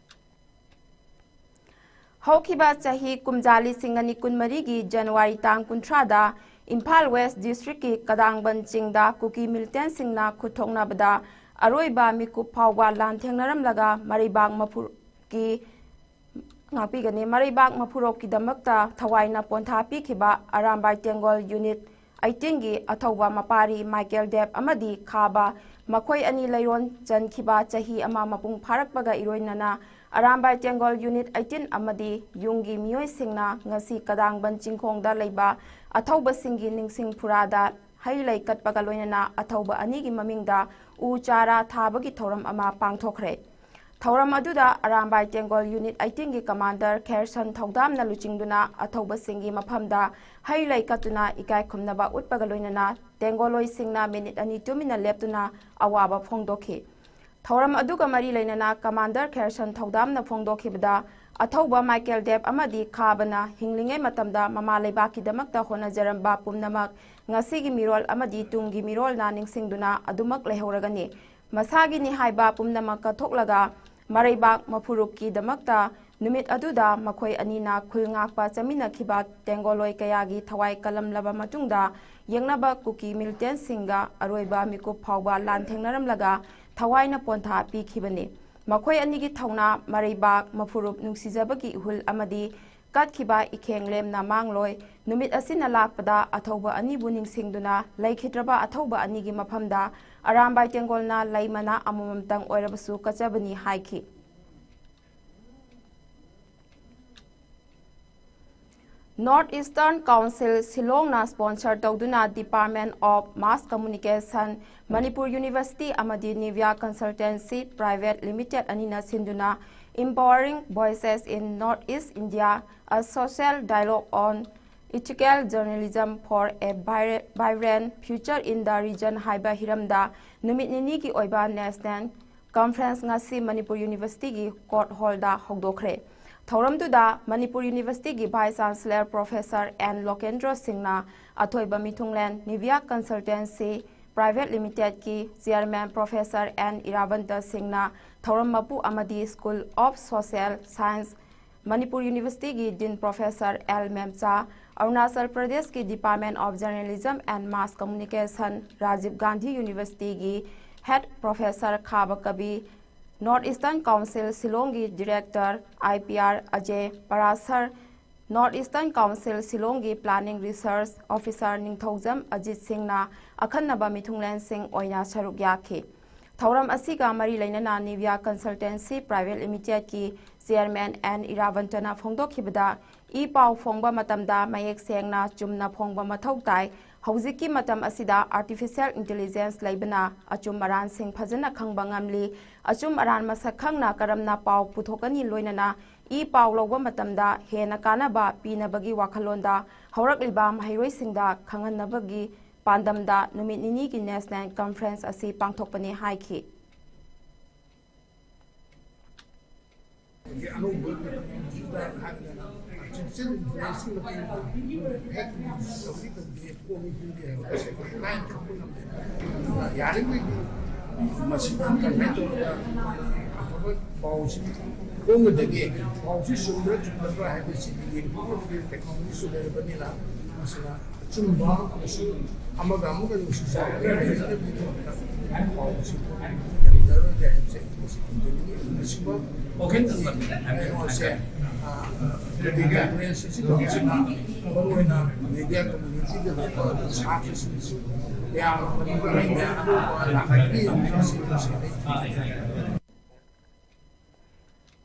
ꯍꯧꯈꯤꯕ ꯆꯍꯤ ꯀꯨꯝꯖꯥ ꯂꯤꯁꯤꯡ ꯑꯅꯤ ꯀꯨꯟꯃꯔꯤꯒꯤ ꯖꯅꯋꯥꯔꯤ ꯇꯥꯡ ꯀꯨꯟꯊ꯭ꯔꯥꯗ ꯏꯝꯐꯥꯜ West Districtꯀꯤ ꯀꯗꯥꯡꯕꯟ ꯆꯤꯡꯗ ꯀꯨꯀꯤ militantꯁꯤꯡꯅ ꯈꯨꯠꯊꯣꯛꯅꯕꯗ ꯑꯔꯣꯏꯕ ꯃꯤꯀꯨꯞ ꯐꯥꯎꯕ ꯂꯥꯟꯊꯦꯡꯅꯔꯝꯂꯒ ꯃꯔꯩꯕꯥꯛ ꯃꯐꯨꯔꯨꯞꯀꯤ ꯉꯥꯛꯄꯤꯒꯅꯤ꯫ ꯃꯔꯩꯕꯥꯛ ꯃꯐꯨꯔꯣꯛꯀꯤꯗꯃꯛꯇ ꯊꯋꯥꯏꯅ ꯄꯣꯟꯊꯥ ꯄꯤꯈꯤꯕ ꯑꯔꯥꯝꯕꯥꯏ ꯇꯦꯡꯒꯣꯜ Unit Eighteen ꯒꯤ ꯑꯊꯧꯕ ꯃꯄꯥꯔꯤ ꯃꯥꯏꯀꯦꯜ ꯗꯦꯕ ꯑꯃꯗꯤ ꯈꯥꯕ, ꯃꯈꯣꯏ ꯑꯅꯤ ꯂꯩꯔꯣꯟ ꯆꯟꯈꯤꯕ ꯆꯍꯤ ꯑꯃ ꯃꯄꯨꯡ ꯐꯥꯔꯛꯄꯒ ꯏꯔꯣꯏꯅꯅ ꯑꯔꯥꯝꯕꯥꯏ ꯇꯦꯡꯒꯣꯜ ꯌꯨꯅꯤꯠ ꯑꯩꯠꯇꯤꯟ ꯑꯃꯗꯤ ꯌꯨꯝꯒꯤ ꯃꯤꯑꯣꯏꯁꯤꯡꯅ ꯉꯁꯤ ꯀꯗꯥꯡꯕꯟ ꯆꯤꯡꯈꯣꯡꯗ ꯂꯩꯕ ꯑꯊꯧꯕꯁꯤꯡꯒꯤ ꯅꯤꯡꯁꯤꯡ ꯐꯨꯔꯥꯗ ꯍꯩ ꯂꯩ ꯀꯠꯄꯒ ꯂꯣꯏꯅꯅ ꯑꯊꯧꯕ ꯑꯅꯤꯒꯤ ꯃꯃꯤꯡꯗ ꯎ ꯆꯥꯔꯥ ꯊꯥꯕꯒꯤ ꯊꯧꯔꯝ ꯑꯃ ꯄꯥꯡꯊꯣꯛꯈ꯭ꯔꯦ꯫ ꯊꯧꯔꯝ ꯑꯗꯨꯗ ꯑꯔꯥꯝꯕꯥꯏ ꯇꯦꯡꯒꯣꯜ ꯌꯨꯅꯤꯠ ꯑꯩꯠꯇꯤꯟꯒꯤ ꯀꯃꯥꯟꯗꯔ ꯈꯦꯔꯁꯟ ꯊꯧꯗꯥꯝꯅ ꯂꯨꯆꯤꯡꯗꯨꯅ ꯑꯊꯧꯕꯁꯤꯡꯒꯤ ꯃꯐꯝꯗ ꯍꯩ ꯂꯩ ꯀꯠꯇꯨꯅ ꯏꯀꯥꯏ ꯈꯨꯝꯅꯕ ꯎꯠꯄꯒ ꯂꯣꯏꯅꯅ ꯇꯦꯡꯒꯣꯂꯣꯏꯁꯤꯡꯅ ꯃꯤꯅꯤꯠ ꯑꯅꯤ ꯇꯨꯃꯤꯟꯅ ꯂꯦꯞꯇꯨꯅ ꯑꯋꯥꯕ ꯐꯣꯡꯗꯣꯛꯈꯤ꯫ ꯊꯧꯔꯝ ꯑꯗꯨꯒ ꯃꯔꯤ ꯂꯩꯅꯅ ꯀꯃꯥꯟꯗꯔ ꯈꯦꯔꯁꯟ ꯊꯧꯗꯥꯝꯅ ꯐꯣꯡꯗꯣꯛꯈꯤꯕꯗ, ꯑꯊꯧꯕ ꯃꯥꯏꯀꯦꯜ ꯗꯦꯕ ꯑꯃꯗꯤ ꯈꯥꯕꯅ ꯍꯤꯡꯂꯤꯉꯩ ꯃꯇꯝꯗ ꯃꯃꯥ ꯂꯩꯕꯥꯛꯀꯤꯗꯃꯛꯇ ꯍꯣꯠꯅꯖꯔꯝꯕ ꯄꯨꯝꯅꯃꯛ ꯉꯁꯤꯒꯤ ꯃꯤꯔꯣꯜ ꯑꯃꯗꯤ ꯇꯨꯡꯒꯤ ꯃꯤꯔꯣꯜꯅ ꯅꯤꯡꯁꯤꯡꯗꯨꯅ ꯑꯗꯨꯃꯛ ꯂꯩꯍꯧꯔꯒꯅꯤ꯫ ꯃꯁꯥꯒꯤꯅꯤ ꯍꯥꯏꯕ ꯄꯨꯝꯅꯃꯛ ꯀꯠꯊꯣꯛꯂꯒ ꯃꯔꯩꯕꯥꯛ ꯃꯐꯨꯔꯨꯞꯀꯤꯗꯃꯛꯇ ꯅꯨꯃꯤꯠ ꯑꯗꯨꯗ ꯃꯈꯣꯏ ꯑꯅꯤꯅ ꯈꯨꯜ ꯉꯥꯛꯄ ꯆꯠꯃꯤꯟꯅꯈꯤꯕ ꯇꯦꯡꯒꯣꯂꯣꯏ ꯀꯌꯥꯒꯤ ꯊꯋꯥꯏ ꯀꯜꯂꯝꯂꯕ ꯃꯇꯨꯡꯗ, ꯌꯦꯛꯅꯕ ꯀꯨꯀꯤ ꯃꯤꯂꯤꯇꯦꯟꯁꯤꯡꯒ ꯑꯔꯣꯏꯕ ꯃꯤꯀꯨꯞ ꯐꯥꯎꯕ ꯂꯥꯟꯊꯦꯡꯅꯔꯝꯂꯒ ꯊꯋꯥꯏꯅ ꯄꯣꯟꯊꯥ ꯄꯤꯈꯤꯕꯅꯤ꯫ ꯃꯈꯣꯏ ꯑꯅꯤꯒꯤ ꯊꯧꯅꯥ, ꯃꯔꯩꯕꯥꯛ, ꯃꯐꯨꯔꯨꯞ, ꯅꯨꯡꯁꯤꯖꯕꯒꯤ ꯏꯍꯨꯜ ꯑꯃꯗꯤ ꯀꯠꯈꯤꯕ ꯏꯈꯦꯡ ꯂꯦꯝꯅ ꯃꯥꯡꯂꯣꯏ꯫ ꯅꯨꯃꯤꯠ ꯑꯁꯤꯅ ꯂꯥꯛꯄꯗ ꯑꯊꯧꯕ ꯑꯅꯤꯕꯨ ꯅꯤꯡꯁꯤꯡꯗꯨꯅ ꯂꯩꯈꯤꯗ꯭ꯔꯕ ꯑꯊꯧꯕ ꯑꯅꯤꯒꯤ ꯃꯐꯝꯗ ꯑꯔꯥꯝꯕꯥꯏ ꯇꯦꯡꯒꯣꯜꯅ ꯂꯩ ꯃꯅꯥ ꯑꯃꯃꯝꯇꯪ ꯑꯣꯏꯔꯕꯁꯨ ꯀꯠꯆꯕꯅꯤ ꯍꯥꯏꯈꯤ꯫ North Eastern Council ꯁꯤꯂꯣꯡꯅ sponsor ꯇꯧꯗꯨꯅ Department of Mass Communication, Manipur University ꯑꯃꯗꯤ Nivea Consultancy Private Limited ꯑꯅꯤꯅ ꯁꯤꯟꯗꯨꯅ Empowering Voices in North East India, a Social Dialogue on Ethical Journalism for a Vibra-, Vibrant Future in the Region ꯍꯥꯏꯕ ꯍꯤꯔꯝꯗ ꯅꯨꯃꯤꯠ ꯅꯤꯅꯤꯒꯤ ꯑꯣꯏꯕ National Conference ꯉꯁꯤ ꯃꯅꯤꯄꯨꯔ Universityꯒꯤ court hallꯗ ꯍꯧꯗꯣꯛꯈ꯭ꯔꯦ꯫ ꯊꯧꯔꯝꯗꯨꯗ Manipur Universityꯒꯤ Vice Chancellor Professor N ꯂꯣꯀꯦꯟꯗ꯭ꯔꯣ ꯁꯤꯡꯅ ꯑꯊꯣꯏꯕ ꯃꯤꯊꯨꯡꯂꯦꯟ, Nivea Consultancy Private Limitedꯀꯤ Chairman Professor N ꯏꯔꯥꯕꯟꯇ ꯁꯤꯡꯅ ꯊꯧꯔꯝ ꯃꯄꯨ ꯑꯃꯗꯤ School of Social Science Manipur Universityꯒꯤ Dean Professor L ꯃꯦꯝꯆꯥ, Arunachal ꯄ꯭ꯔꯗꯦꯁꯀꯤ Department of Journalism and Mass Communication, Rajiv Gandhi Universityꯒꯤ Head Professor ꯈꯥꯕ ꯀꯕꯤ, North Eastern Council ꯁꯤꯂꯣꯡꯒꯤ Director I P R ꯑꯖꯦ ꯄꯔꯥꯁꯔ, North Eastern Council ꯁꯤꯂꯣꯡꯒꯤ Planning Research Officer ꯅꯤꯡꯊꯧꯖꯝ ꯑꯖꯤꯠ ꯁꯤꯡꯅ ꯑꯈꯟꯅꯕ ꯃꯤꯊꯨꯡꯂꯦꯟꯁꯤꯡ ꯑꯣꯏꯅ ꯁꯔꯨꯛ ꯌꯥꯈꯤ꯫ ꯊꯧꯔꯝ ꯑꯁꯤꯒ ꯃꯔꯤ ꯂꯩꯅꯅ ꯅꯤꯚꯤꯌꯥ ꯀꯟꯁꯜꯇꯦꯟꯁꯤ ꯄ꯭ꯔꯥꯏꯚꯦꯠ ꯂꯤꯃꯤꯇꯦꯗꯀꯤ ꯆꯤꯌꯔꯃꯦꯟ ꯑꯦꯟ ꯏꯔꯥꯕꯟꯇꯅ ꯐꯣꯡꯗꯣꯛꯈꯤꯕꯗ, ꯏ ꯄꯥꯎ ꯐꯣꯡꯕ ꯃꯇꯝꯗ ꯃꯌꯦꯛ ꯁꯦꯡꯅ ꯆꯨꯝꯅ ꯐꯣꯡꯕ ꯃꯊꯧ ꯇꯥꯏ꯫ ꯍꯧꯖꯤꯛꯀꯤ ꯃꯇꯝ ꯑꯁꯤꯗ ꯑꯥꯔꯇꯤꯐꯤꯁꯤꯌꯦꯜ ꯏꯟꯇꯦꯂꯤꯖꯦꯟꯁ ꯂꯩꯕꯅ ꯑꯆꯨꯝ ꯑꯔꯥꯟꯁꯤꯡ ꯐꯖꯅ ꯈꯪꯕ ꯉꯝꯂꯤ꯫ ꯑꯆꯨꯝ ꯑꯔꯥꯟ ꯃꯁꯛ ꯈꯪꯅ ꯀꯔꯝꯅ ꯄꯥꯎ ꯄꯨꯊꯣꯛꯀꯅꯤ, ꯂꯣꯏꯅꯅ ꯏ ꯄꯥꯎ ꯂꯧꯕ ꯃꯇꯝꯗ ꯍꯦꯟꯅ ꯀꯥꯟꯅꯕ ꯄꯤꯅꯕꯒꯤ ꯋꯥꯈꯜꯂꯣꯟꯗ ꯍꯧꯔꯛꯂꯤꯕ ꯃꯍꯩꯔꯣꯏꯁꯤꯡꯗ ꯈꯪꯍꯟꯅꯕꯒꯤ ꯄꯥꯟꯗꯝꯗ ꯅꯨꯃꯤꯠ ꯅꯤꯅꯤꯒꯤ ꯅꯦꯁꯅꯦꯜ ꯀꯟꯐꯔꯦꯟꯁ ꯑꯁꯤ ꯄꯥꯡꯊꯣꯛꯄꯅꯤ ꯍꯥꯏꯈꯤ꯫ ꯑꯅꯧꯕ ꯇꯦꯛꯅꯣꯂꯣꯖꯤꯗ ꯍꯥꯏꯔꯒꯅ ꯑꯥꯔꯇꯤꯐꯤꯁꯤꯌꯦꯜ ꯏꯟꯇꯦꯂꯤꯖꯦꯟꯁꯀꯤ ꯃꯇꯦꯡꯅ ꯐꯦꯛ ꯅ꯭ꯌꯨꯁ ꯇꯧꯔꯤ ꯇꯧꯗꯦ, ꯄꯣꯠꯅꯤ ꯄꯨꯡꯗꯦ ꯍꯥꯏꯕ ꯑꯁꯤ ꯑꯩꯈꯣꯏ ꯂꯥꯏꯅ ꯈꯪꯕ ꯉꯝꯃꯦ꯫ ꯑꯗꯨꯅ ꯌꯥꯔꯤꯈꯩꯗꯤ ꯃꯁꯤꯗ ꯀꯟꯚꯦꯟ ꯇꯧꯔꯒ ꯑꯐꯕ ꯄꯥꯎꯁꯤ ꯐꯣꯡꯒꯗꯒꯦ꯫ ꯄꯥꯎꯁꯤ ꯆꯨꯝꯕ꯭ꯔꯥ ꯆꯨꯝꯗꯕ꯭ꯔꯥ ꯍꯥꯏꯕꯁꯤꯗꯤ ꯌꯦꯡꯊꯣꯛꯅꯕꯒꯤ ꯇꯦꯛꯅꯣꯂꯣꯖꯤꯁꯨ ꯂꯩꯔꯕꯅꯤꯅ, ꯃꯁꯤꯅ ꯑꯆꯨꯝꯕ ꯑꯃꯁꯨꯡ ꯑꯃꯒ ꯑꯃꯒ ꯅꯨꯡꯁꯤ ꯆꯥꯟꯅꯅ ꯂꯩꯅꯅꯕꯒꯤꯗꯃꯛꯇ ꯄꯥꯎꯁꯤ ꯌꯥꯝꯖꯔꯣꯏꯒꯦ ꯍꯥꯏꯕꯁꯦ ꯑꯩ ꯃꯁꯤ ꯊꯝꯖꯅꯤꯡꯉꯤ꯫ ꯑꯁꯤꯒꯨꯝꯕ ꯀꯩꯅꯣꯁꯦ, ꯑ, ꯀꯟꯐꯔꯦꯟꯁ ꯑꯁꯤ ꯇꯧꯕꯁꯤꯅ ꯃꯔꯨꯑꯣꯏꯅ ꯃꯦꯗꯤꯌꯥ ꯀꯝꯃꯨꯅꯤꯇꯤꯗ ꯂꯩꯕ ꯁꯥꯇ꯭ꯔꯁꯤꯡꯁꯨ ꯌꯥꯝꯅ ꯃꯗꯨꯗ ꯂꯩꯕ ꯑꯅꯧꯕ ꯂꯥꯛꯀꯅꯤ ꯍꯥꯏꯕꯁꯤ ꯃꯁꯤ ꯑꯩ ꯊꯝꯖꯅꯤꯡꯉꯤ꯫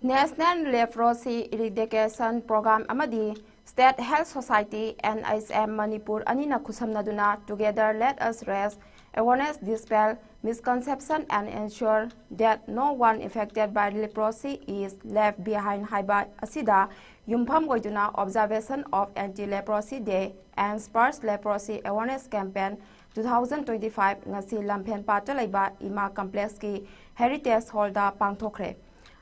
National Leprosy Eradication Program ꯑꯃꯗꯤ State Health Society, N H M, Manipur ꯑꯅꯤꯅ ꯈꯨꯠꯁꯝꯅꯗꯨꯅ Together Let Us Raise Awareness, Dispel Misconception and Ensure That No One Affected by Leprosy Is Left Behind ꯍꯥꯏꯕ ꯑꯁꯤꯗ ꯌꯨꯝꯐꯝ ꯑꯣꯏꯗꯨꯅ Observation of Anti-Leprosy Day and Sparse Leprosy Awareness Campaign two thousand twenty-five ꯉꯁꯤ ꯂꯝꯐꯦꯜ ꯄꯥꯠꯇ ꯂꯩꯕ ꯏꯃꯥ ꯀꯝꯄ꯭ꯂꯦꯛꯁꯀꯤ ꯍꯦꯔꯤꯇꯦꯖ ꯍꯣꯜꯗ ꯄꯥꯡꯊꯣꯛꯈ꯭ꯔꯦ꯫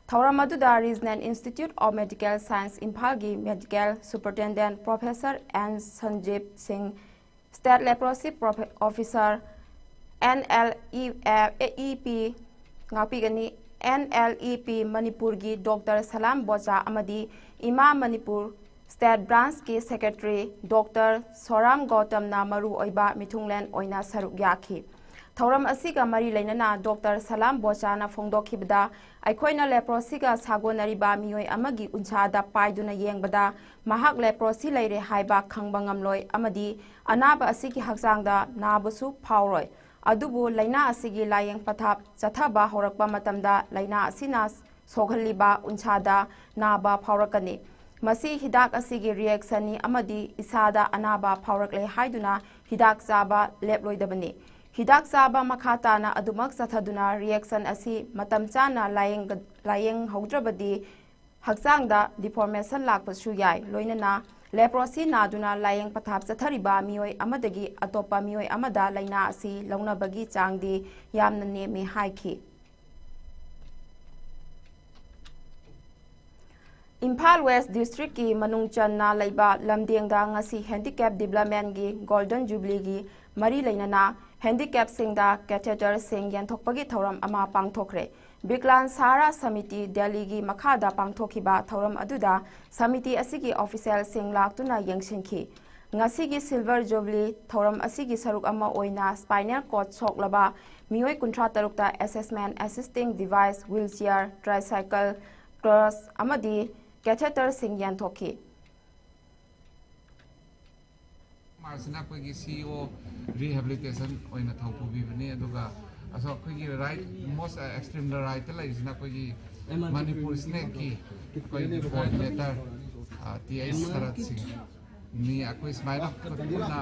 ꯊꯧꯔꯝ ꯑꯗꯨꯗ Regional Institute of Medical Science ꯏꯝꯐꯥꯜꯒꯤ ꯃꯦꯗꯤꯀꯦꯜ ꯁꯨꯄꯔꯤꯟꯇꯦꯟꯗꯦꯟꯠ ꯄ꯭ꯔꯣꯐꯦꯁꯔ ꯑꯦꯟ ꯁꯟꯖꯤꯕ ꯁꯤꯡ, State Leprosy Profe-, Officer, N L E, ꯑꯦ, E P ꯉꯥꯛꯄꯤꯒꯅꯤ꯫ N L E P ꯃꯅꯤꯄꯨꯔꯒꯤ ꯗꯣꯛꯇꯔ ꯁꯂꯥꯝ ꯕꯣꯆꯥ ꯑꯃꯗꯤ ꯏꯃꯥ ꯃꯅꯤꯄꯨꯔ State Branchꯀꯤ Secretary ꯗꯣꯛꯇꯔ ꯁꯣꯔꯥꯝ ꯒꯧꯇꯝꯅ ꯃꯔꯨꯑꯣꯏꯕ ꯃꯤꯊꯨꯡꯂꯦꯟ ꯑꯣꯏꯅ ꯁꯔꯨꯛ ꯌꯥꯈꯤ꯫ ꯊꯧꯔꯝ ꯑꯁꯤꯒ ꯃꯔꯤ ꯂꯩꯅꯅ ꯗꯣꯛꯇꯔ ꯁꯂꯥꯝ ꯕꯣꯆꯥꯅ ꯐꯣꯡꯗꯣꯛꯈꯤꯕꯗ, ꯑꯩꯈꯣꯏꯅ ꯂꯦꯄ꯭ꯔꯣꯁꯤꯒ ꯁꯥꯒꯣꯟꯅꯔꯤꯕ ꯃꯤꯑꯣꯏ ꯑꯃꯒꯤ ꯎꯟꯁꯥꯗ ꯄꯥꯏꯗꯨꯅ ꯌꯦꯡꯕꯗ ꯃꯍꯥꯛ ꯂꯦꯄ꯭ꯔꯣꯁꯤ ꯂꯩꯔꯦ ꯍꯥꯏꯕ ꯈꯪꯕ ꯉꯝꯂꯣꯏ ꯑꯃꯗꯤ ꯑꯅꯥꯕ ꯑꯁꯤꯒꯤ ꯍꯛꯆꯥꯡꯗ ꯅꯥꯕꯁꯨ ꯐꯥꯎꯔꯣꯏ꯫ ꯑꯗꯨꯕꯨ ꯂꯥꯏꯅꯥ ꯑꯁꯤꯒꯤ ꯂꯥꯌꯦꯡ ꯄꯊꯥꯞ ꯆꯠꯊꯕ ꯍꯧꯔꯛꯄ ꯃꯇꯝꯗ ꯂꯥꯏꯅꯥ ꯑꯁꯤꯅ ꯁꯣꯛꯍꯜꯂꯤꯕ ꯎꯟꯁꯥꯗ ꯅꯥꯕ ꯐꯥꯎꯔꯛꯀꯅꯤ꯫ ꯃꯁꯤ ꯍꯤꯗꯥꯛ ꯑꯁꯤꯒꯤ ꯔꯤꯑꯦꯛꯁꯟꯅꯤ ꯑꯃꯗꯤ ꯏꯁꯥꯗ ꯑꯅꯥꯕ ꯐꯥꯎꯔꯛꯂꯦ ꯍꯥꯏꯗꯨꯅ ꯍꯤꯗꯥꯛ ꯆꯥꯕ ꯂꯦꯞꯂꯣꯏꯗꯕꯅꯤ꯫ ꯍꯤꯗꯥꯛ ꯆꯥꯕ ꯃꯈꯥ ꯇꯥꯅ ꯑꯗꯨꯃꯛ ꯆꯠꯊꯗꯨꯅ ꯔꯤꯑꯦꯛꯁꯟ ꯑꯁꯤ ꯃꯇꯝ ꯆꯥꯅ ꯂꯥꯌꯦꯡꯒ-, ꯂꯥꯌꯦꯡꯍꯧꯗ꯭ꯔꯕꯗꯤ ꯍꯛꯆꯥꯡꯗ ꯗꯤꯐꯣꯔꯃꯦꯁꯟ ꯂꯥꯛꯄꯁꯨ ꯌꯥꯏ꯫ ꯂꯣꯏꯅꯅ ꯂꯦꯄ꯭ꯔꯣꯁꯤ ꯅꯥꯗꯨꯅ ꯂꯥꯌꯦꯡ ꯄꯊꯥꯞ ꯆꯠꯊꯔꯤꯕ ꯃꯤꯑꯣꯏ ꯑꯃꯗꯒꯤ ꯑꯇꯣꯞꯄ ꯃꯤꯑꯣꯏ ꯑꯃꯗ ꯂꯥꯏꯅꯥ ꯑꯁꯤ ꯂꯧꯅꯕꯒꯤ ꯆꯥꯡꯗꯤ ꯌꯥꯝꯅ ꯅꯦꯝꯃꯤ ꯍꯥꯏꯈꯤ꯫ ꯏꯝꯐꯥꯜ ꯋꯦꯁ ꯗꯤꯁꯇ꯭ꯔꯤꯛꯀꯤ ꯃꯅꯨꯡ ꯆꯟꯅ ꯂꯩꯕ ꯂꯝꯗꯦꯡꯗ ꯉꯁꯤ ꯍꯦꯟꯗꯤꯀꯦꯞ ꯗꯤꯕ꯭ꯂꯞꯃꯦꯟꯒꯤ ꯒꯣꯜꯗꯟ ꯖꯨꯕꯤꯂꯤꯒꯤ ꯃꯔꯤ ꯂꯩꯅꯅ ꯍꯦꯟꯗꯤꯀꯦꯞꯁꯤꯡꯗ ꯀꯦꯊꯦꯇꯔꯁꯤꯡ ꯌꯦꯟꯊꯣꯛꯄꯒꯤ ꯊꯧꯔꯝ ꯑꯃ ꯄꯥꯡꯊꯣꯛꯈ꯭ꯔꯦ꯫ ꯕꯤꯀ꯭ꯂꯥꯟ ꯁꯍꯥꯔꯥ ꯁꯃꯤꯇꯤ ꯗꯦꯜꯂꯤꯒꯤ ꯃꯈꯥꯗ ꯄꯥꯡꯊꯣꯛꯈꯤꯕ ꯊꯧꯔꯝ ꯑꯗꯨꯗ ꯁꯃꯤꯇꯤ ꯑꯁꯤꯒꯤ ꯑꯣꯐꯤꯁꯤꯌꯦꯜꯁꯤꯡ ꯂꯥꯛꯇꯨꯅ ꯌꯦꯡꯁꯤꯟꯈꯤ꯫ ꯉꯁꯤꯒꯤ ꯁꯤꯜꯚꯔ ꯖꯨꯕꯤꯂꯤ ꯊꯧꯔꯝ ꯑꯁꯤꯒꯤ ꯁꯔꯨꯛ ꯑꯃ ꯑꯣꯏꯅ ꯁ꯭ꯄꯥꯏꯅꯦꯜ ꯀꯣꯔꯗ ꯁꯣꯛꯂꯕ ꯃꯤꯑꯣꯏ ꯀꯨꯟꯊ꯭ꯔꯥ ꯇꯔꯨꯛꯇ ꯑꯦꯁꯦꯁꯃꯦꯟ ꯑꯦꯁꯤꯁꯇꯤꯡ ꯗꯤꯚꯥꯏꯁ, ꯋꯤꯜꯆꯤꯌꯥꯔ, ꯇ꯭ꯔꯥꯏꯁꯥꯏꯀꯜ, ꯀ꯭ꯔꯁ ꯑꯃꯗꯤ ꯀꯦꯊꯦꯇꯔꯁꯤꯡ ꯌꯦꯟꯊꯣꯛꯈꯤ꯫ ꯃꯥꯔꯁꯤꯅ ꯑꯩꯈꯣꯏꯒꯤ ꯁꯤ ꯏ ꯑꯣ ꯔꯤꯍꯦꯕꯤꯂꯤꯇꯦꯁꯟ ꯑꯣꯏꯅ ꯊꯧ ꯄꯨꯕꯤꯕꯅꯤ, ꯑꯗꯨꯒ ꯑꯁꯣ ꯑꯩꯈꯣꯏꯒꯤ ꯔꯥꯏꯠ, ꯃꯣꯁ ꯑꯦꯛꯁꯇ꯭ꯔꯤꯝꯗ ꯔꯥꯏꯠꯇ ꯂꯩꯔꯤꯁꯤꯅ ꯑꯩꯈꯣꯏꯒꯤ ꯃꯅꯤꯄꯨꯔ ꯁ꯭ꯅꯦꯛꯀꯤ ꯑꯩꯈꯣꯏꯒꯤ ꯀꯣꯑꯣꯔꯗꯤꯅꯦꯇꯔ, ꯑ, ꯇꯤ ꯑꯩꯆ ꯁꯔꯠ ꯁꯤꯡꯅꯤ꯫ ꯑꯩꯈꯣꯏ ꯁꯨꯃꯥꯏꯅ ꯄꯨꯟꯅ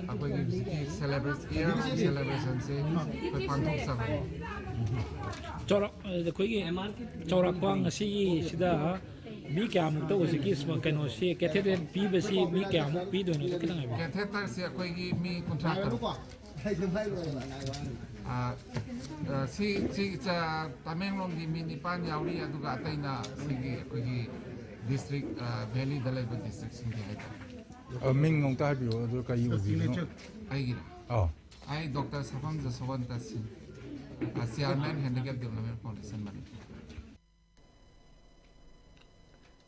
ꯑꯩꯈꯣꯏꯒꯤ ꯍꯧꯖꯤꯛꯀꯤ ꯁꯦꯂꯦꯕ꯭ꯔꯦꯁ, ꯏꯌꯔ ꯁꯦꯂꯦꯕ꯭ꯔꯦꯁꯟꯁꯦ ꯑꯩꯈꯣꯏ ꯄꯥꯡꯊꯣꯛꯆꯕꯅꯤ꯫ ꯆꯥꯎꯔꯥꯛ-, ꯑꯩꯈꯣꯏꯒꯤ ꯆꯥꯎꯔꯥꯛꯄ ꯉꯁꯤꯒꯤꯁꯤꯗ ꯃꯤ ꯀꯌꯥꯃꯨꯛꯇ ꯍꯧꯖꯤꯛꯀꯤ ꯁ꯭ꯃ-, ꯀꯩꯅꯣꯁꯤ, ꯀꯦꯊꯦꯇꯔ ꯄꯤꯕꯁꯤ ꯃꯤ ꯀꯌꯥꯃꯨꯛ ꯄꯤꯗꯣꯏꯅꯣ? ꯈꯤꯇꯪ ꯍꯥꯏꯕꯤꯌꯨ꯫ ꯀꯦꯊꯦꯇꯔꯁꯤ ꯑꯩꯈꯣꯏꯒꯤ ꯃꯤ ꯀꯨꯟꯊ꯭ꯔꯥ ꯇꯔꯨꯛ꯫ ꯑ, ꯑ, ꯁꯤ, ꯁꯤ, ꯆ-, ꯇꯃꯦꯡꯂꯣꯡꯒꯤ ꯃꯤ ꯅꯤꯄꯥꯟ ꯌꯥꯎꯔꯤ, ꯑꯗꯨꯒ ꯑꯇꯩꯅ ꯁꯤꯒꯤ ꯑꯩꯈꯣꯏꯒꯤ ꯗꯤꯁꯇ꯭ꯔꯤꯛ, ꯑ, ꯚꯦꯂꯤꯗ ꯂꯩꯕ ꯗꯤꯁꯇ꯭ꯔꯤꯛꯁꯤꯡꯒꯤ ꯍꯥꯏꯇꯥꯔꯦ꯫ ꯑ, ꯃꯤꯡ ꯑꯃꯨꯛꯇ ꯍꯥꯏꯕꯤꯌꯨ, ꯑꯗꯨ ꯀꯔꯤ ꯑꯣꯏꯕꯤꯕꯅꯣ? ꯑꯩꯒꯤꯔ? ꯑꯥ꯫ ꯑꯩ ꯗꯣꯛꯇꯔ ꯁꯐꯝ ꯖꯁꯋꯟꯇ ꯁꯤꯡ, ꯑ, chairman, handicap development foundation Manipur.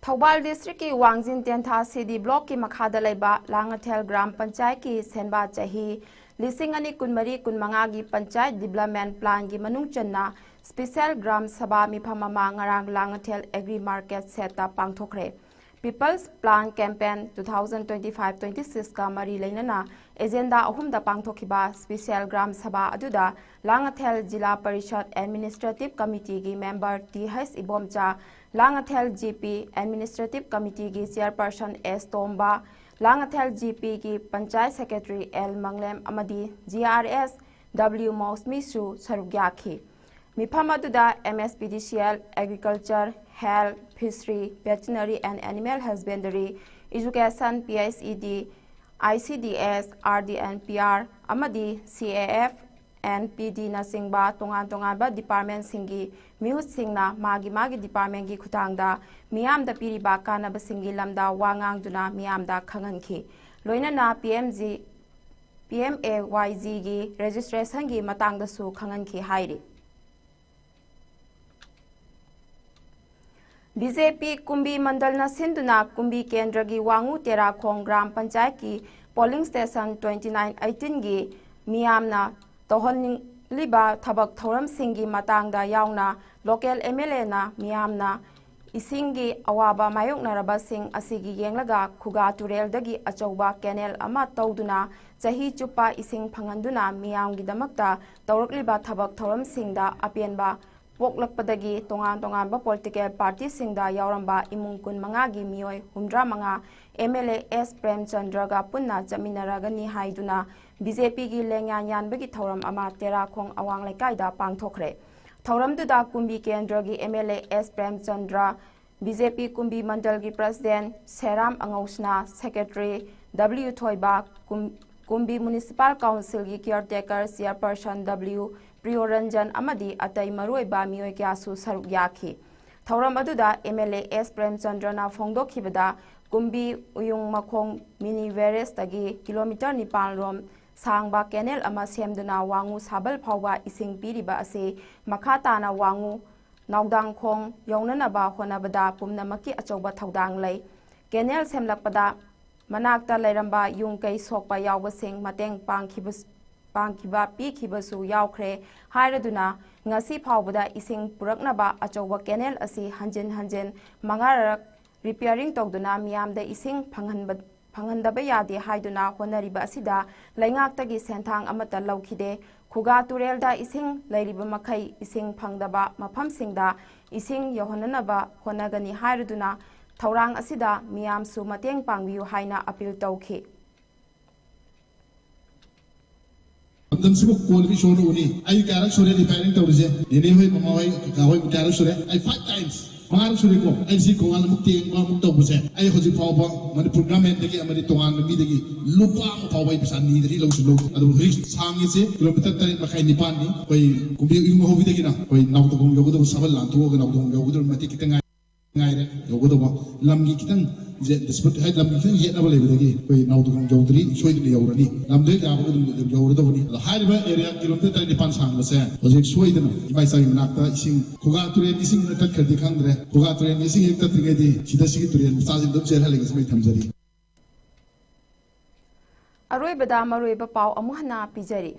Thoubal ꯗꯤꯁꯇ꯭ꯔꯤꯛꯀꯤ ꯋꯥꯡꯖꯤꯡ ꯇꯦꯟꯊꯥ ꯁꯤ ꯗꯤ ꯕ꯭ꯂꯣꯛꯀꯤ ꯃꯈꯥꯗ ꯂꯩꯕ ꯂꯥꯡꯉꯊꯦꯜ ꯒ꯭ꯔꯥꯝ ꯄꯟꯆꯥꯌꯠꯀꯤ ꯁꯦꯟꯕꯥ ꯆꯍꯤ ꯂꯤꯁꯤꯡ ꯑꯅꯤ ꯀꯨꯟꯃꯔꯤ ꯀꯨꯟꯃꯉꯥꯒꯤ ꯄꯟꯆꯥꯌꯠ ꯗꯤꯕ꯭ꯂꯞꯃꯦꯟ ꯄ꯭ꯂꯥꯟꯒꯤ ꯃꯅꯨꯡ ꯆꯟꯅ ꯁ꯭ꯄꯤꯁꯦꯜ ꯒ꯭ꯔꯥꯝ ꯁꯚꯥ ꯃꯤꯐꯝ ꯑꯃ ꯉꯔꯥꯡ ꯂꯥꯡꯉꯊꯦꯜ ꯑꯦꯒ꯭ꯔꯤ ꯃꯥꯔꯀꯦꯠ ꯁꯦꯠꯇ ꯄꯥꯡꯊꯣꯛꯈ꯭ꯔꯦ꯫ People's Plan Campaign two thousand twenty-five twenty-six ꯀ ꯃꯔꯤ ꯂꯩꯅꯅ ꯑꯦꯖꯦꯟꯗꯥ ꯑꯍꯨꯝꯗ ꯄꯥꯡꯊꯣꯛꯈꯤꯕ ꯁ꯭ꯄꯤꯁꯦꯜ ꯒ꯭ꯔꯥꯝ ꯁꯚꯥ ꯑꯗꯨꯗ ꯂꯥꯡꯉꯊꯦꯜ ꯖꯤꯂꯥ ꯄꯔꯤꯁꯠ ꯑꯦꯗꯃꯤꯅꯤꯁꯇ꯭ꯔꯦꯇꯤꯚ ꯀꯃꯤꯇꯤꯒꯤ ꯃꯦꯝꯕꯔ ꯇꯤ ꯍꯩꯁ Ibomcha, Langathel G P administrative ꯀꯃꯤꯇꯤꯒꯤ ꯆꯤꯌꯔꯄꯔꯁꯟ ꯑꯦꯁ ꯇꯣꯝꯕ, ꯂꯥꯡꯉꯊꯦꯜ ꯖꯤ ꯄꯤꯒꯤ ꯄꯟꯆꯥꯌꯠ ꯁꯦꯀ꯭ꯔꯦꯇꯔꯤ ꯑꯦꯜ ꯃꯪꯂꯦꯝ ꯑꯃꯗꯤ ꯖꯤ ꯑꯥꯔ ꯑꯦꯁ ꯗꯕ꯭ꯂꯤꯎ ꯃꯧꯁꯃꯤꯁꯨ ꯁꯔꯨꯛ ꯌꯥꯈꯤ꯫ ꯃꯤꯐꯝ ꯑꯗꯨꯗ M S P D C L, Agriculture, Health, Fishery, Veterinary and Animal Husbandry, Education, P H E D, I C D S, R D and P R ꯑꯃꯗꯤ C A F and P D ꯅꯆꯤꯡꯕ ꯇꯣꯉꯥꯟ ꯇꯣꯉꯥꯟꯕ ꯗꯤꯄꯥꯔꯠꯃꯦꯟꯁꯤꯡꯒꯤ ꯃꯤꯍꯨꯠꯁꯤꯡꯅ ꯃꯥꯒꯤ ꯃꯥꯒꯤ ꯗꯤꯄꯥꯔꯠꯃꯦꯟꯒꯤ ꯈꯨꯠꯊꯥꯡꯗ ꯃꯤꯌꯥꯝꯗ ꯄꯤꯔꯤꯕ ꯀꯥꯟꯅꯕꯁꯤꯡꯒꯤ ꯂꯝꯗ ꯋꯥ ꯉꯥꯡꯗꯨꯅ ꯃꯤꯌꯥꯝꯗ ꯈꯪꯍꯟꯈꯤ꯫ ꯂꯣꯏꯅꯅ P M G, P M A Y G ꯒꯤ ꯔꯦꯖꯤꯁꯇ꯭ꯔꯦꯁꯟꯒꯤ ꯃꯇꯥꯡꯗꯁꯨ ꯈꯪꯍꯟꯈꯤ ꯍꯥꯏꯔꯤ꯫ B J P ꯀꯨꯝꯕꯤ ꯃꯟꯗꯜꯅ ꯁꯤꯟꯗꯨꯅ ꯀꯨꯝꯕꯤ ꯀꯦꯟꯗ꯭ꯔꯒꯤ ꯋꯥꯉꯨ ꯇꯦꯔꯥꯈꯣꯡ ꯒ꯭ꯔꯥꯝ ꯄꯟꯆꯥꯌꯠꯀꯤ polling station twenty nine eighteen ꯒꯤ ꯃꯤꯌꯥꯝꯅ ꯇꯧꯍꯟꯅꯤꯡꯂꯤꯕ ꯊꯕꯛ ꯊꯧꯔꯝꯁꯤꯡꯒꯤ ꯃꯇꯥꯡꯗ ꯌꯥꯎꯅ local M L A ꯅ ꯃꯤꯌꯥꯝꯅ ꯏꯁꯤꯡꯒꯤ ꯑꯋꯥꯕ ꯃꯥꯌꯣꯛꯅꯔꯕꯁꯤꯡ ꯑꯁꯤꯒꯤ ꯌꯦꯡꯂꯒ ꯈꯨꯒꯥ ꯇꯨꯔꯦꯜꯗꯒꯤ ꯑꯆꯧꯕ canal ꯑꯃ ꯇꯧꯗꯨꯅ ꯆꯍꯤ ꯆꯨꯞꯄ ꯏꯁꯤꯡ ꯐꯪꯍꯟꯗꯨꯅ ꯃꯤꯌꯥꯝꯒꯤꯗꯃꯛꯇ ꯇꯧꯔꯛꯂꯤꯕ ꯊꯕꯛ ꯊꯧꯔꯝꯁꯤꯡꯗ ꯑꯄꯦꯟꯕ ꯄꯣꯛꯂꯛꯄꯗꯒꯤ ꯇꯣꯉꯥꯟ ꯇꯣꯉꯥꯟꯕ political party ꯁꯤꯡꯗ ꯌꯥꯎꯔꯝꯕ ꯏꯃꯨꯡ ꯀꯨꯟ ꯃꯉꯥꯒꯤ ꯃꯤꯑꯣꯏ ꯍꯨꯝꯗ꯭ꯔꯥ ꯃꯉꯥ M L A S ꯄ꯭ꯔꯦꯝꯆꯟꯗ꯭ꯔꯒ ꯄꯨꯟꯅ ꯆꯠꯃꯤꯟꯅꯔꯒꯅꯤ ꯍꯥꯏꯗꯨꯅ B J P ꯒꯤ ꯂꯦꯡꯌꯥꯟ ꯌꯥꯟꯕꯒꯤ ꯊꯧꯔꯝ ꯑꯃ ꯇꯦꯔꯥꯈꯣꯡ ꯑꯋꯥꯡ ꯂꯩꯀꯥꯏꯗ ꯄꯥꯡꯊꯣꯛꯈ꯭ꯔꯦ꯫ ꯊꯧꯔꯝꯗꯨꯗ ꯀꯨꯝꯕꯤ ꯀꯦꯟꯗ꯭ꯔꯒꯤ M L A S Premchandra, B J P ꯀꯨꯝꯕꯤ ꯃꯟꯗꯜꯒꯤ president ꯁꯦꯔꯥꯝ ꯑꯉꯧꯁꯅꯥ, secretary W ꯊꯣꯏꯕ, ꯀꯨꯝ-, ꯀꯨꯝꯕꯤ Municipal Council ꯒꯤ caretaker chairperson W ꯄ꯭ꯔꯤꯌꯣꯔꯟꯖꯟ ꯑꯃꯗꯤ ꯑꯇꯩ ꯃꯔꯨꯑꯣꯏꯕ ꯃꯤꯑꯣꯏ ꯀꯌꯥꯁꯨ ꯁꯔꯨꯛ ꯌꯥꯈꯤ꯫ ꯊꯧꯔꯝ ꯑꯗꯨꯗ M L A S ꯄ꯭ꯔꯦꯝꯆꯟꯗ꯭ꯔꯅ ꯐꯣꯡꯗꯣꯛꯈꯤꯕꯗ, ꯀꯨꯝꯕꯤ ꯎꯌꯨꯡ ꯃꯈꯣꯡ mini barrage ꯇꯒꯤ kilometre ꯅꯤꯄꯥꯟ ꯔꯣꯝ ꯁꯥꯡꯕ canal ꯑꯃ ꯁꯦꯝꯗꯨꯅ ꯋꯥꯉꯨ ꯁꯥꯕꯜ ꯐꯥꯎꯕ ꯏꯁꯤꯡ ꯄꯤꯔꯤꯕ ꯑꯁꯤ ꯃꯈꯥ ꯇꯥꯅ ꯋꯥꯉꯨ ꯅꯥꯎꯗꯥꯡꯈꯣꯡ ꯌꯧꯅꯅꯕ ꯍꯣꯠꯅꯕꯗ ꯄꯨꯝꯅꯃꯛꯀꯤ ꯑꯆꯧꯕ ꯊꯧꯗꯥꯡ ꯂꯩ꯫ Canal ꯁꯦꯝꯂꯛꯄꯗ ꯃꯅꯥꯛꯇ ꯂꯩꯔꯝꯕ ꯌꯨꯝ ꯀꯩ ꯁꯣꯛꯄ ꯌꯥꯎꯕꯁꯤꯡ ꯃꯇꯦꯡ ꯄꯥꯡꯈꯤꯕ, ꯄꯥꯡꯈꯤꯕ ꯄꯤꯈꯤꯕꯁꯨ ꯌꯥꯎꯈ꯭ꯔꯦ ꯍꯥꯏꯔꯗꯨꯅ, ꯉꯁꯤ ꯐꯥꯎꯕꯗ ꯏꯁꯤꯡ ꯄꯨꯔꯛꯅꯕ ꯑꯆꯧꯕ canal ꯑꯁꯤ ꯍꯟꯖꯤꯟ ꯍꯟꯖꯤꯟ ꯃꯉꯥꯔꯛ ꯔꯤꯄꯤꯌꯥꯔꯤꯡ ꯇꯧꯗꯨꯅ ꯃꯤꯌꯥꯝꯗ ꯏꯁꯤꯡ ꯐꯪꯍꯟꯕ ꯐꯪꯍꯟꯗꯕ ꯌꯥꯗꯦ ꯍꯥꯏꯗꯨꯅ ꯍꯣꯠꯅꯔꯤꯕ ꯑꯁꯤꯗ ꯂꯩꯉꯥꯛꯇꯒꯤ ꯁꯦꯟꯊꯥꯡ ꯑꯃꯠꯇ ꯂꯧꯈꯤꯗꯦ꯫ ꯈꯨꯒꯥ ꯇꯨꯔꯦꯜꯗ ꯏꯁꯤꯡ ꯂꯩꯔꯤꯕ ꯃꯈꯩ ꯏꯁꯤꯡ ꯐꯪꯗꯕ ꯃꯐꯝꯁꯤꯡꯗ ꯏꯁꯤꯡ ꯌꯧꯍꯟꯅꯅꯕ ꯍꯣꯠꯅꯒꯅꯤ ꯍꯥꯏꯔꯗꯨꯅ ꯊꯧꯔꯥꯡ ꯑꯁꯤꯗ ꯃꯤꯌꯥꯝꯁꯨ ꯃꯇꯦꯡ ꯄꯥꯡꯕꯤꯌꯨ ꯍꯥꯏꯅ ꯑꯄꯤꯜ ꯇꯧꯈꯤ꯫ ꯂꯝꯗꯝꯁꯤꯕꯨ ꯀꯣꯜꯂꯤꯕ ꯏꯁꯣꯔꯅ ꯎꯅꯤ꯫ ꯑꯩ ꯀꯌꯥꯔꯛ ꯁꯨꯔꯦ ꯔꯤꯄꯤꯌꯥꯔꯤꯡ ꯇꯧꯔꯤꯁꯦ? ꯅꯦꯅꯦ ꯍꯣꯏ, ꯃꯃꯥ ꯍꯣꯏ, ꯀꯀꯥ ꯍꯣꯏ ꯀꯌꯥꯔꯛ ꯁꯨꯔꯦ? ꯑꯩ five times, ꯃꯉꯥꯔꯛ ꯁꯨꯔꯦꯀꯣ꯫ ꯑꯩ ꯁꯤ ꯈꯣꯡꯕꯥꯟ ꯑꯃꯨꯛ ꯇꯦꯡꯕ ꯑꯃꯨꯛ ꯇꯧꯕꯁꯦ, ꯑꯩ ꯍꯧꯖꯤꯛ ꯐꯥꯎꯕ ꯃꯅꯤꯄꯨꯔ ꯒꯚꯔꯟꯃꯦꯟꯠꯇꯒꯤ ꯑꯃꯗꯤ ꯇꯣꯉꯥꯟꯕ ꯃꯤꯗꯒꯤ ꯂꯨꯄꯥ ꯑꯃ ꯐꯥꯎꯕ ꯑꯩ ꯄꯩꯁꯥ ꯅꯤꯗ꯭ꯔꯤ, ꯂꯧꯁꯨ ꯂꯧꯗꯦ꯫ ꯑꯗꯨꯕꯨ ꯍꯧꯖꯤꯛ ꯁꯥꯡꯉꯤꯁꯦ ꯀꯤꯂꯣꯃꯤꯇꯔ ꯇꯔꯦꯠ ꯃꯈꯥꯏ ꯅꯤꯄꯥꯟꯅꯤ꯫ ꯑꯩꯈꯣꯏ ꯀꯨꯝꯕꯤ ꯎꯌꯨꯡ ꯍꯧꯕꯤꯗꯒꯤꯅ ꯑꯩꯈꯣꯏ ꯅꯥꯎꯗꯒꯣꯡ ꯌꯧꯒꯗꯕ, ꯁꯥꯕꯜ ꯂꯥꯟꯊꯣꯛꯑꯒ ꯅꯥꯎꯗꯒꯣꯡ ꯌꯧꯒꯗꯕ ꯃꯇꯦꯛ ꯈꯤꯇꯪ ꯉꯥꯏ-, ꯉꯥꯏꯔꯦ ꯌꯧꯒꯗꯧꯕ꯫ ꯂꯝꯒꯤ ꯈꯤꯇꯪ ꯖꯦ-, ꯗꯤꯁꯄ꯭ꯌꯨꯠ ꯍꯥꯏ, ꯂꯝꯒꯤ ꯈꯤꯇꯪ ꯌꯦꯠꯅꯕ ꯂꯩꯕꯗꯒꯤ ꯑꯩꯈꯣꯏ ꯅꯥꯎꯗꯒꯣꯡ ꯌꯧꯗ꯭ꯔꯤ, ꯁꯣꯏꯗꯅ ꯌꯧꯔꯅꯤ꯫ ꯂꯝꯗꯣ ꯍꯦꯛ ꯌꯥꯕꯒ ꯑꯗꯨꯝ ꯌꯧꯔꯗꯧꯕꯅꯤ꯫ ꯑꯗꯣ ꯍꯥꯏꯔꯤꯕ ꯑꯦꯔꯤꯌꯥ ꯀꯤꯂꯣꯃꯤꯇꯔ ꯇꯔꯦꯠ ꯅꯤꯄꯥꯟ ꯁꯥꯡꯕꯁꯦ ꯍꯧꯖꯤꯛ ꯁꯣꯏꯗꯅ ꯏꯃꯥ ꯏꯆꯥꯒꯤ ꯃꯅꯥꯛꯇ ꯏꯁꯤꯡ, ꯈꯨꯒꯥ ꯇꯨꯔꯦꯜꯒꯤ ꯏꯁꯤꯡꯁꯤꯅ ꯇꯠꯈ꯭ꯔꯗꯤ ꯈꯪꯗ꯭ꯔꯦ, ꯈꯨꯒꯥ ꯇꯨꯔꯦꯜꯒꯤ ꯏꯁꯤꯡ ꯍꯦꯛ ꯇꯠꯇ꯭ꯔꯤꯉꯩꯗꯤ ꯁꯤꯗ ꯁꯤꯒꯤ ꯇꯨꯔꯦꯜ ꯃꯆꯥꯁꯤꯡꯗꯣ ꯑꯗꯨꯝ ꯆꯦꯜꯍꯜꯂꯒꯦ ꯁꯤꯃ ꯑꯩ ꯊꯝꯖꯔꯤ꯫ ꯑꯔꯣꯏꯕꯗ ꯃꯔꯨꯑꯣꯏꯕ ꯄꯥꯎ ꯑꯃꯨꯛ ꯍꯟꯅ ꯄꯤꯖꯔꯤ꯫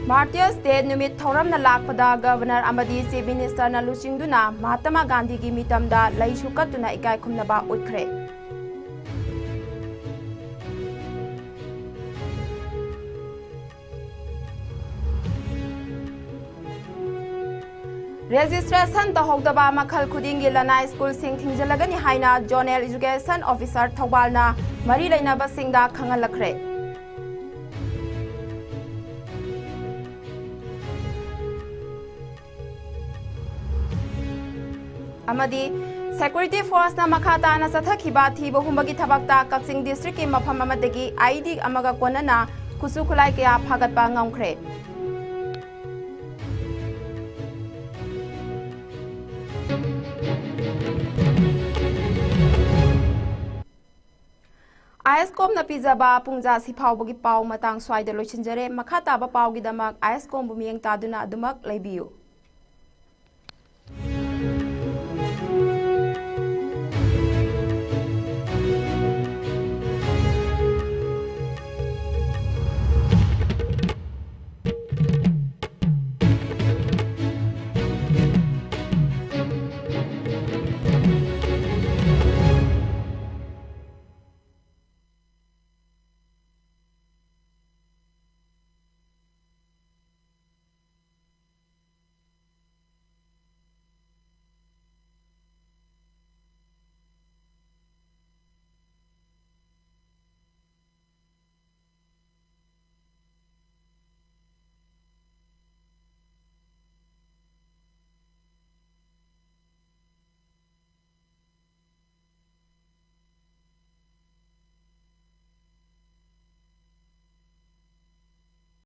ꯚꯥꯔꯇꯤꯌ ꯁ꯭ꯇꯦꯠ ꯅꯨꯃꯤꯠ ꯊꯧꯔꯝꯅ ꯂꯥꯛꯄꯗ ꯒꯕꯔꯅꯔ ꯑꯃꯗꯤ ꯆꯤꯐ ꯃꯤꯅꯤꯁꯇꯔꯅ ꯂꯨꯆꯤꯡꯗꯨꯅ ꯃꯍꯥꯇꯃꯥ ꯒꯥꯟꯙꯤꯒꯤ ꯃꯤꯇꯝꯗ ꯂꯩꯁꯨ ꯀꯠꯇꯨꯅ ꯏꯀꯥꯏ ꯈꯨꯝꯅꯕ ꯎꯠꯈ꯭ꯔꯦ꯫ ꯔꯦꯖꯤꯁꯇ꯭ꯔꯦꯁꯟ ꯇꯧꯍꯧꯗꯕ ꯃꯈꯜ ꯈꯨꯗꯤꯡꯒꯤ ꯂꯅꯥꯏ ꯁ꯭ꯀꯨꯜꯁꯤꯡ ꯊꯤꯡꯖꯤꯜꯂꯒꯅꯤ ꯍꯥꯏꯅ ꯖꯣꯅꯦꯜ ꯑꯦꯖꯨꯀꯦꯁꯟ ꯑꯣꯐꯤꯁꯔ ꯊꯧꯕꯥꯜꯅ ꯃꯔꯤ ꯂꯩꯅꯕꯁꯤꯡꯗ ꯈꯪꯍꯜꯂꯛꯈ꯭ꯔꯦ꯫ ꯑꯃꯗꯤ ꯁꯦꯀ꯭ꯌꯨꯔꯤꯇꯤ ꯐꯣꯔꯁꯅ ꯃꯈꯥ ꯇꯥꯅ ꯆꯠꯊꯈꯤꯕ ꯊꯤꯕ ꯍꯨꯝꯕꯒꯤ ꯊꯕꯛꯇ ꯀꯛꯆꯤꯡ ꯗꯤꯁꯇ꯭ꯔꯤꯛꯀꯤ ꯃꯐꯝ ꯑꯃꯗꯒꯤ ꯑꯥꯏꯏꯗꯤ ꯑꯃꯒ ꯀꯣꯟꯅꯅ ꯈꯨꯠꯁꯨ ꯈꯨꯠꯂꯥꯏ ꯀꯌꯥ ꯐꯥꯒꯠꯄ ꯉꯝꯈ꯭ꯔꯦ꯫ ꯑꯥꯏ ꯑꯦꯁ ꯀꯣꯝꯅ ꯄꯤꯖꯕ ꯄꯨꯡꯖꯥ ꯁꯤ ꯐꯥꯎꯕꯒꯤ ꯄꯥꯎ ꯃꯇꯥꯡ ꯁ꯭ꯋꯥꯏꯗ ꯂꯣꯏꯁꯤꯟꯖꯔꯦ꯫ ꯃꯈꯥ ꯇꯥꯕ ꯄꯥꯎꯒꯤꯗꯃꯛ ꯑꯥꯏ ꯑꯦꯁ ꯀꯣꯝꯕꯨ ꯃꯤꯠꯌꯦꯡ ꯇꯥꯗꯨꯅ ꯑꯗꯨꯃꯛ ꯂꯩꯕꯤꯌꯨ꯫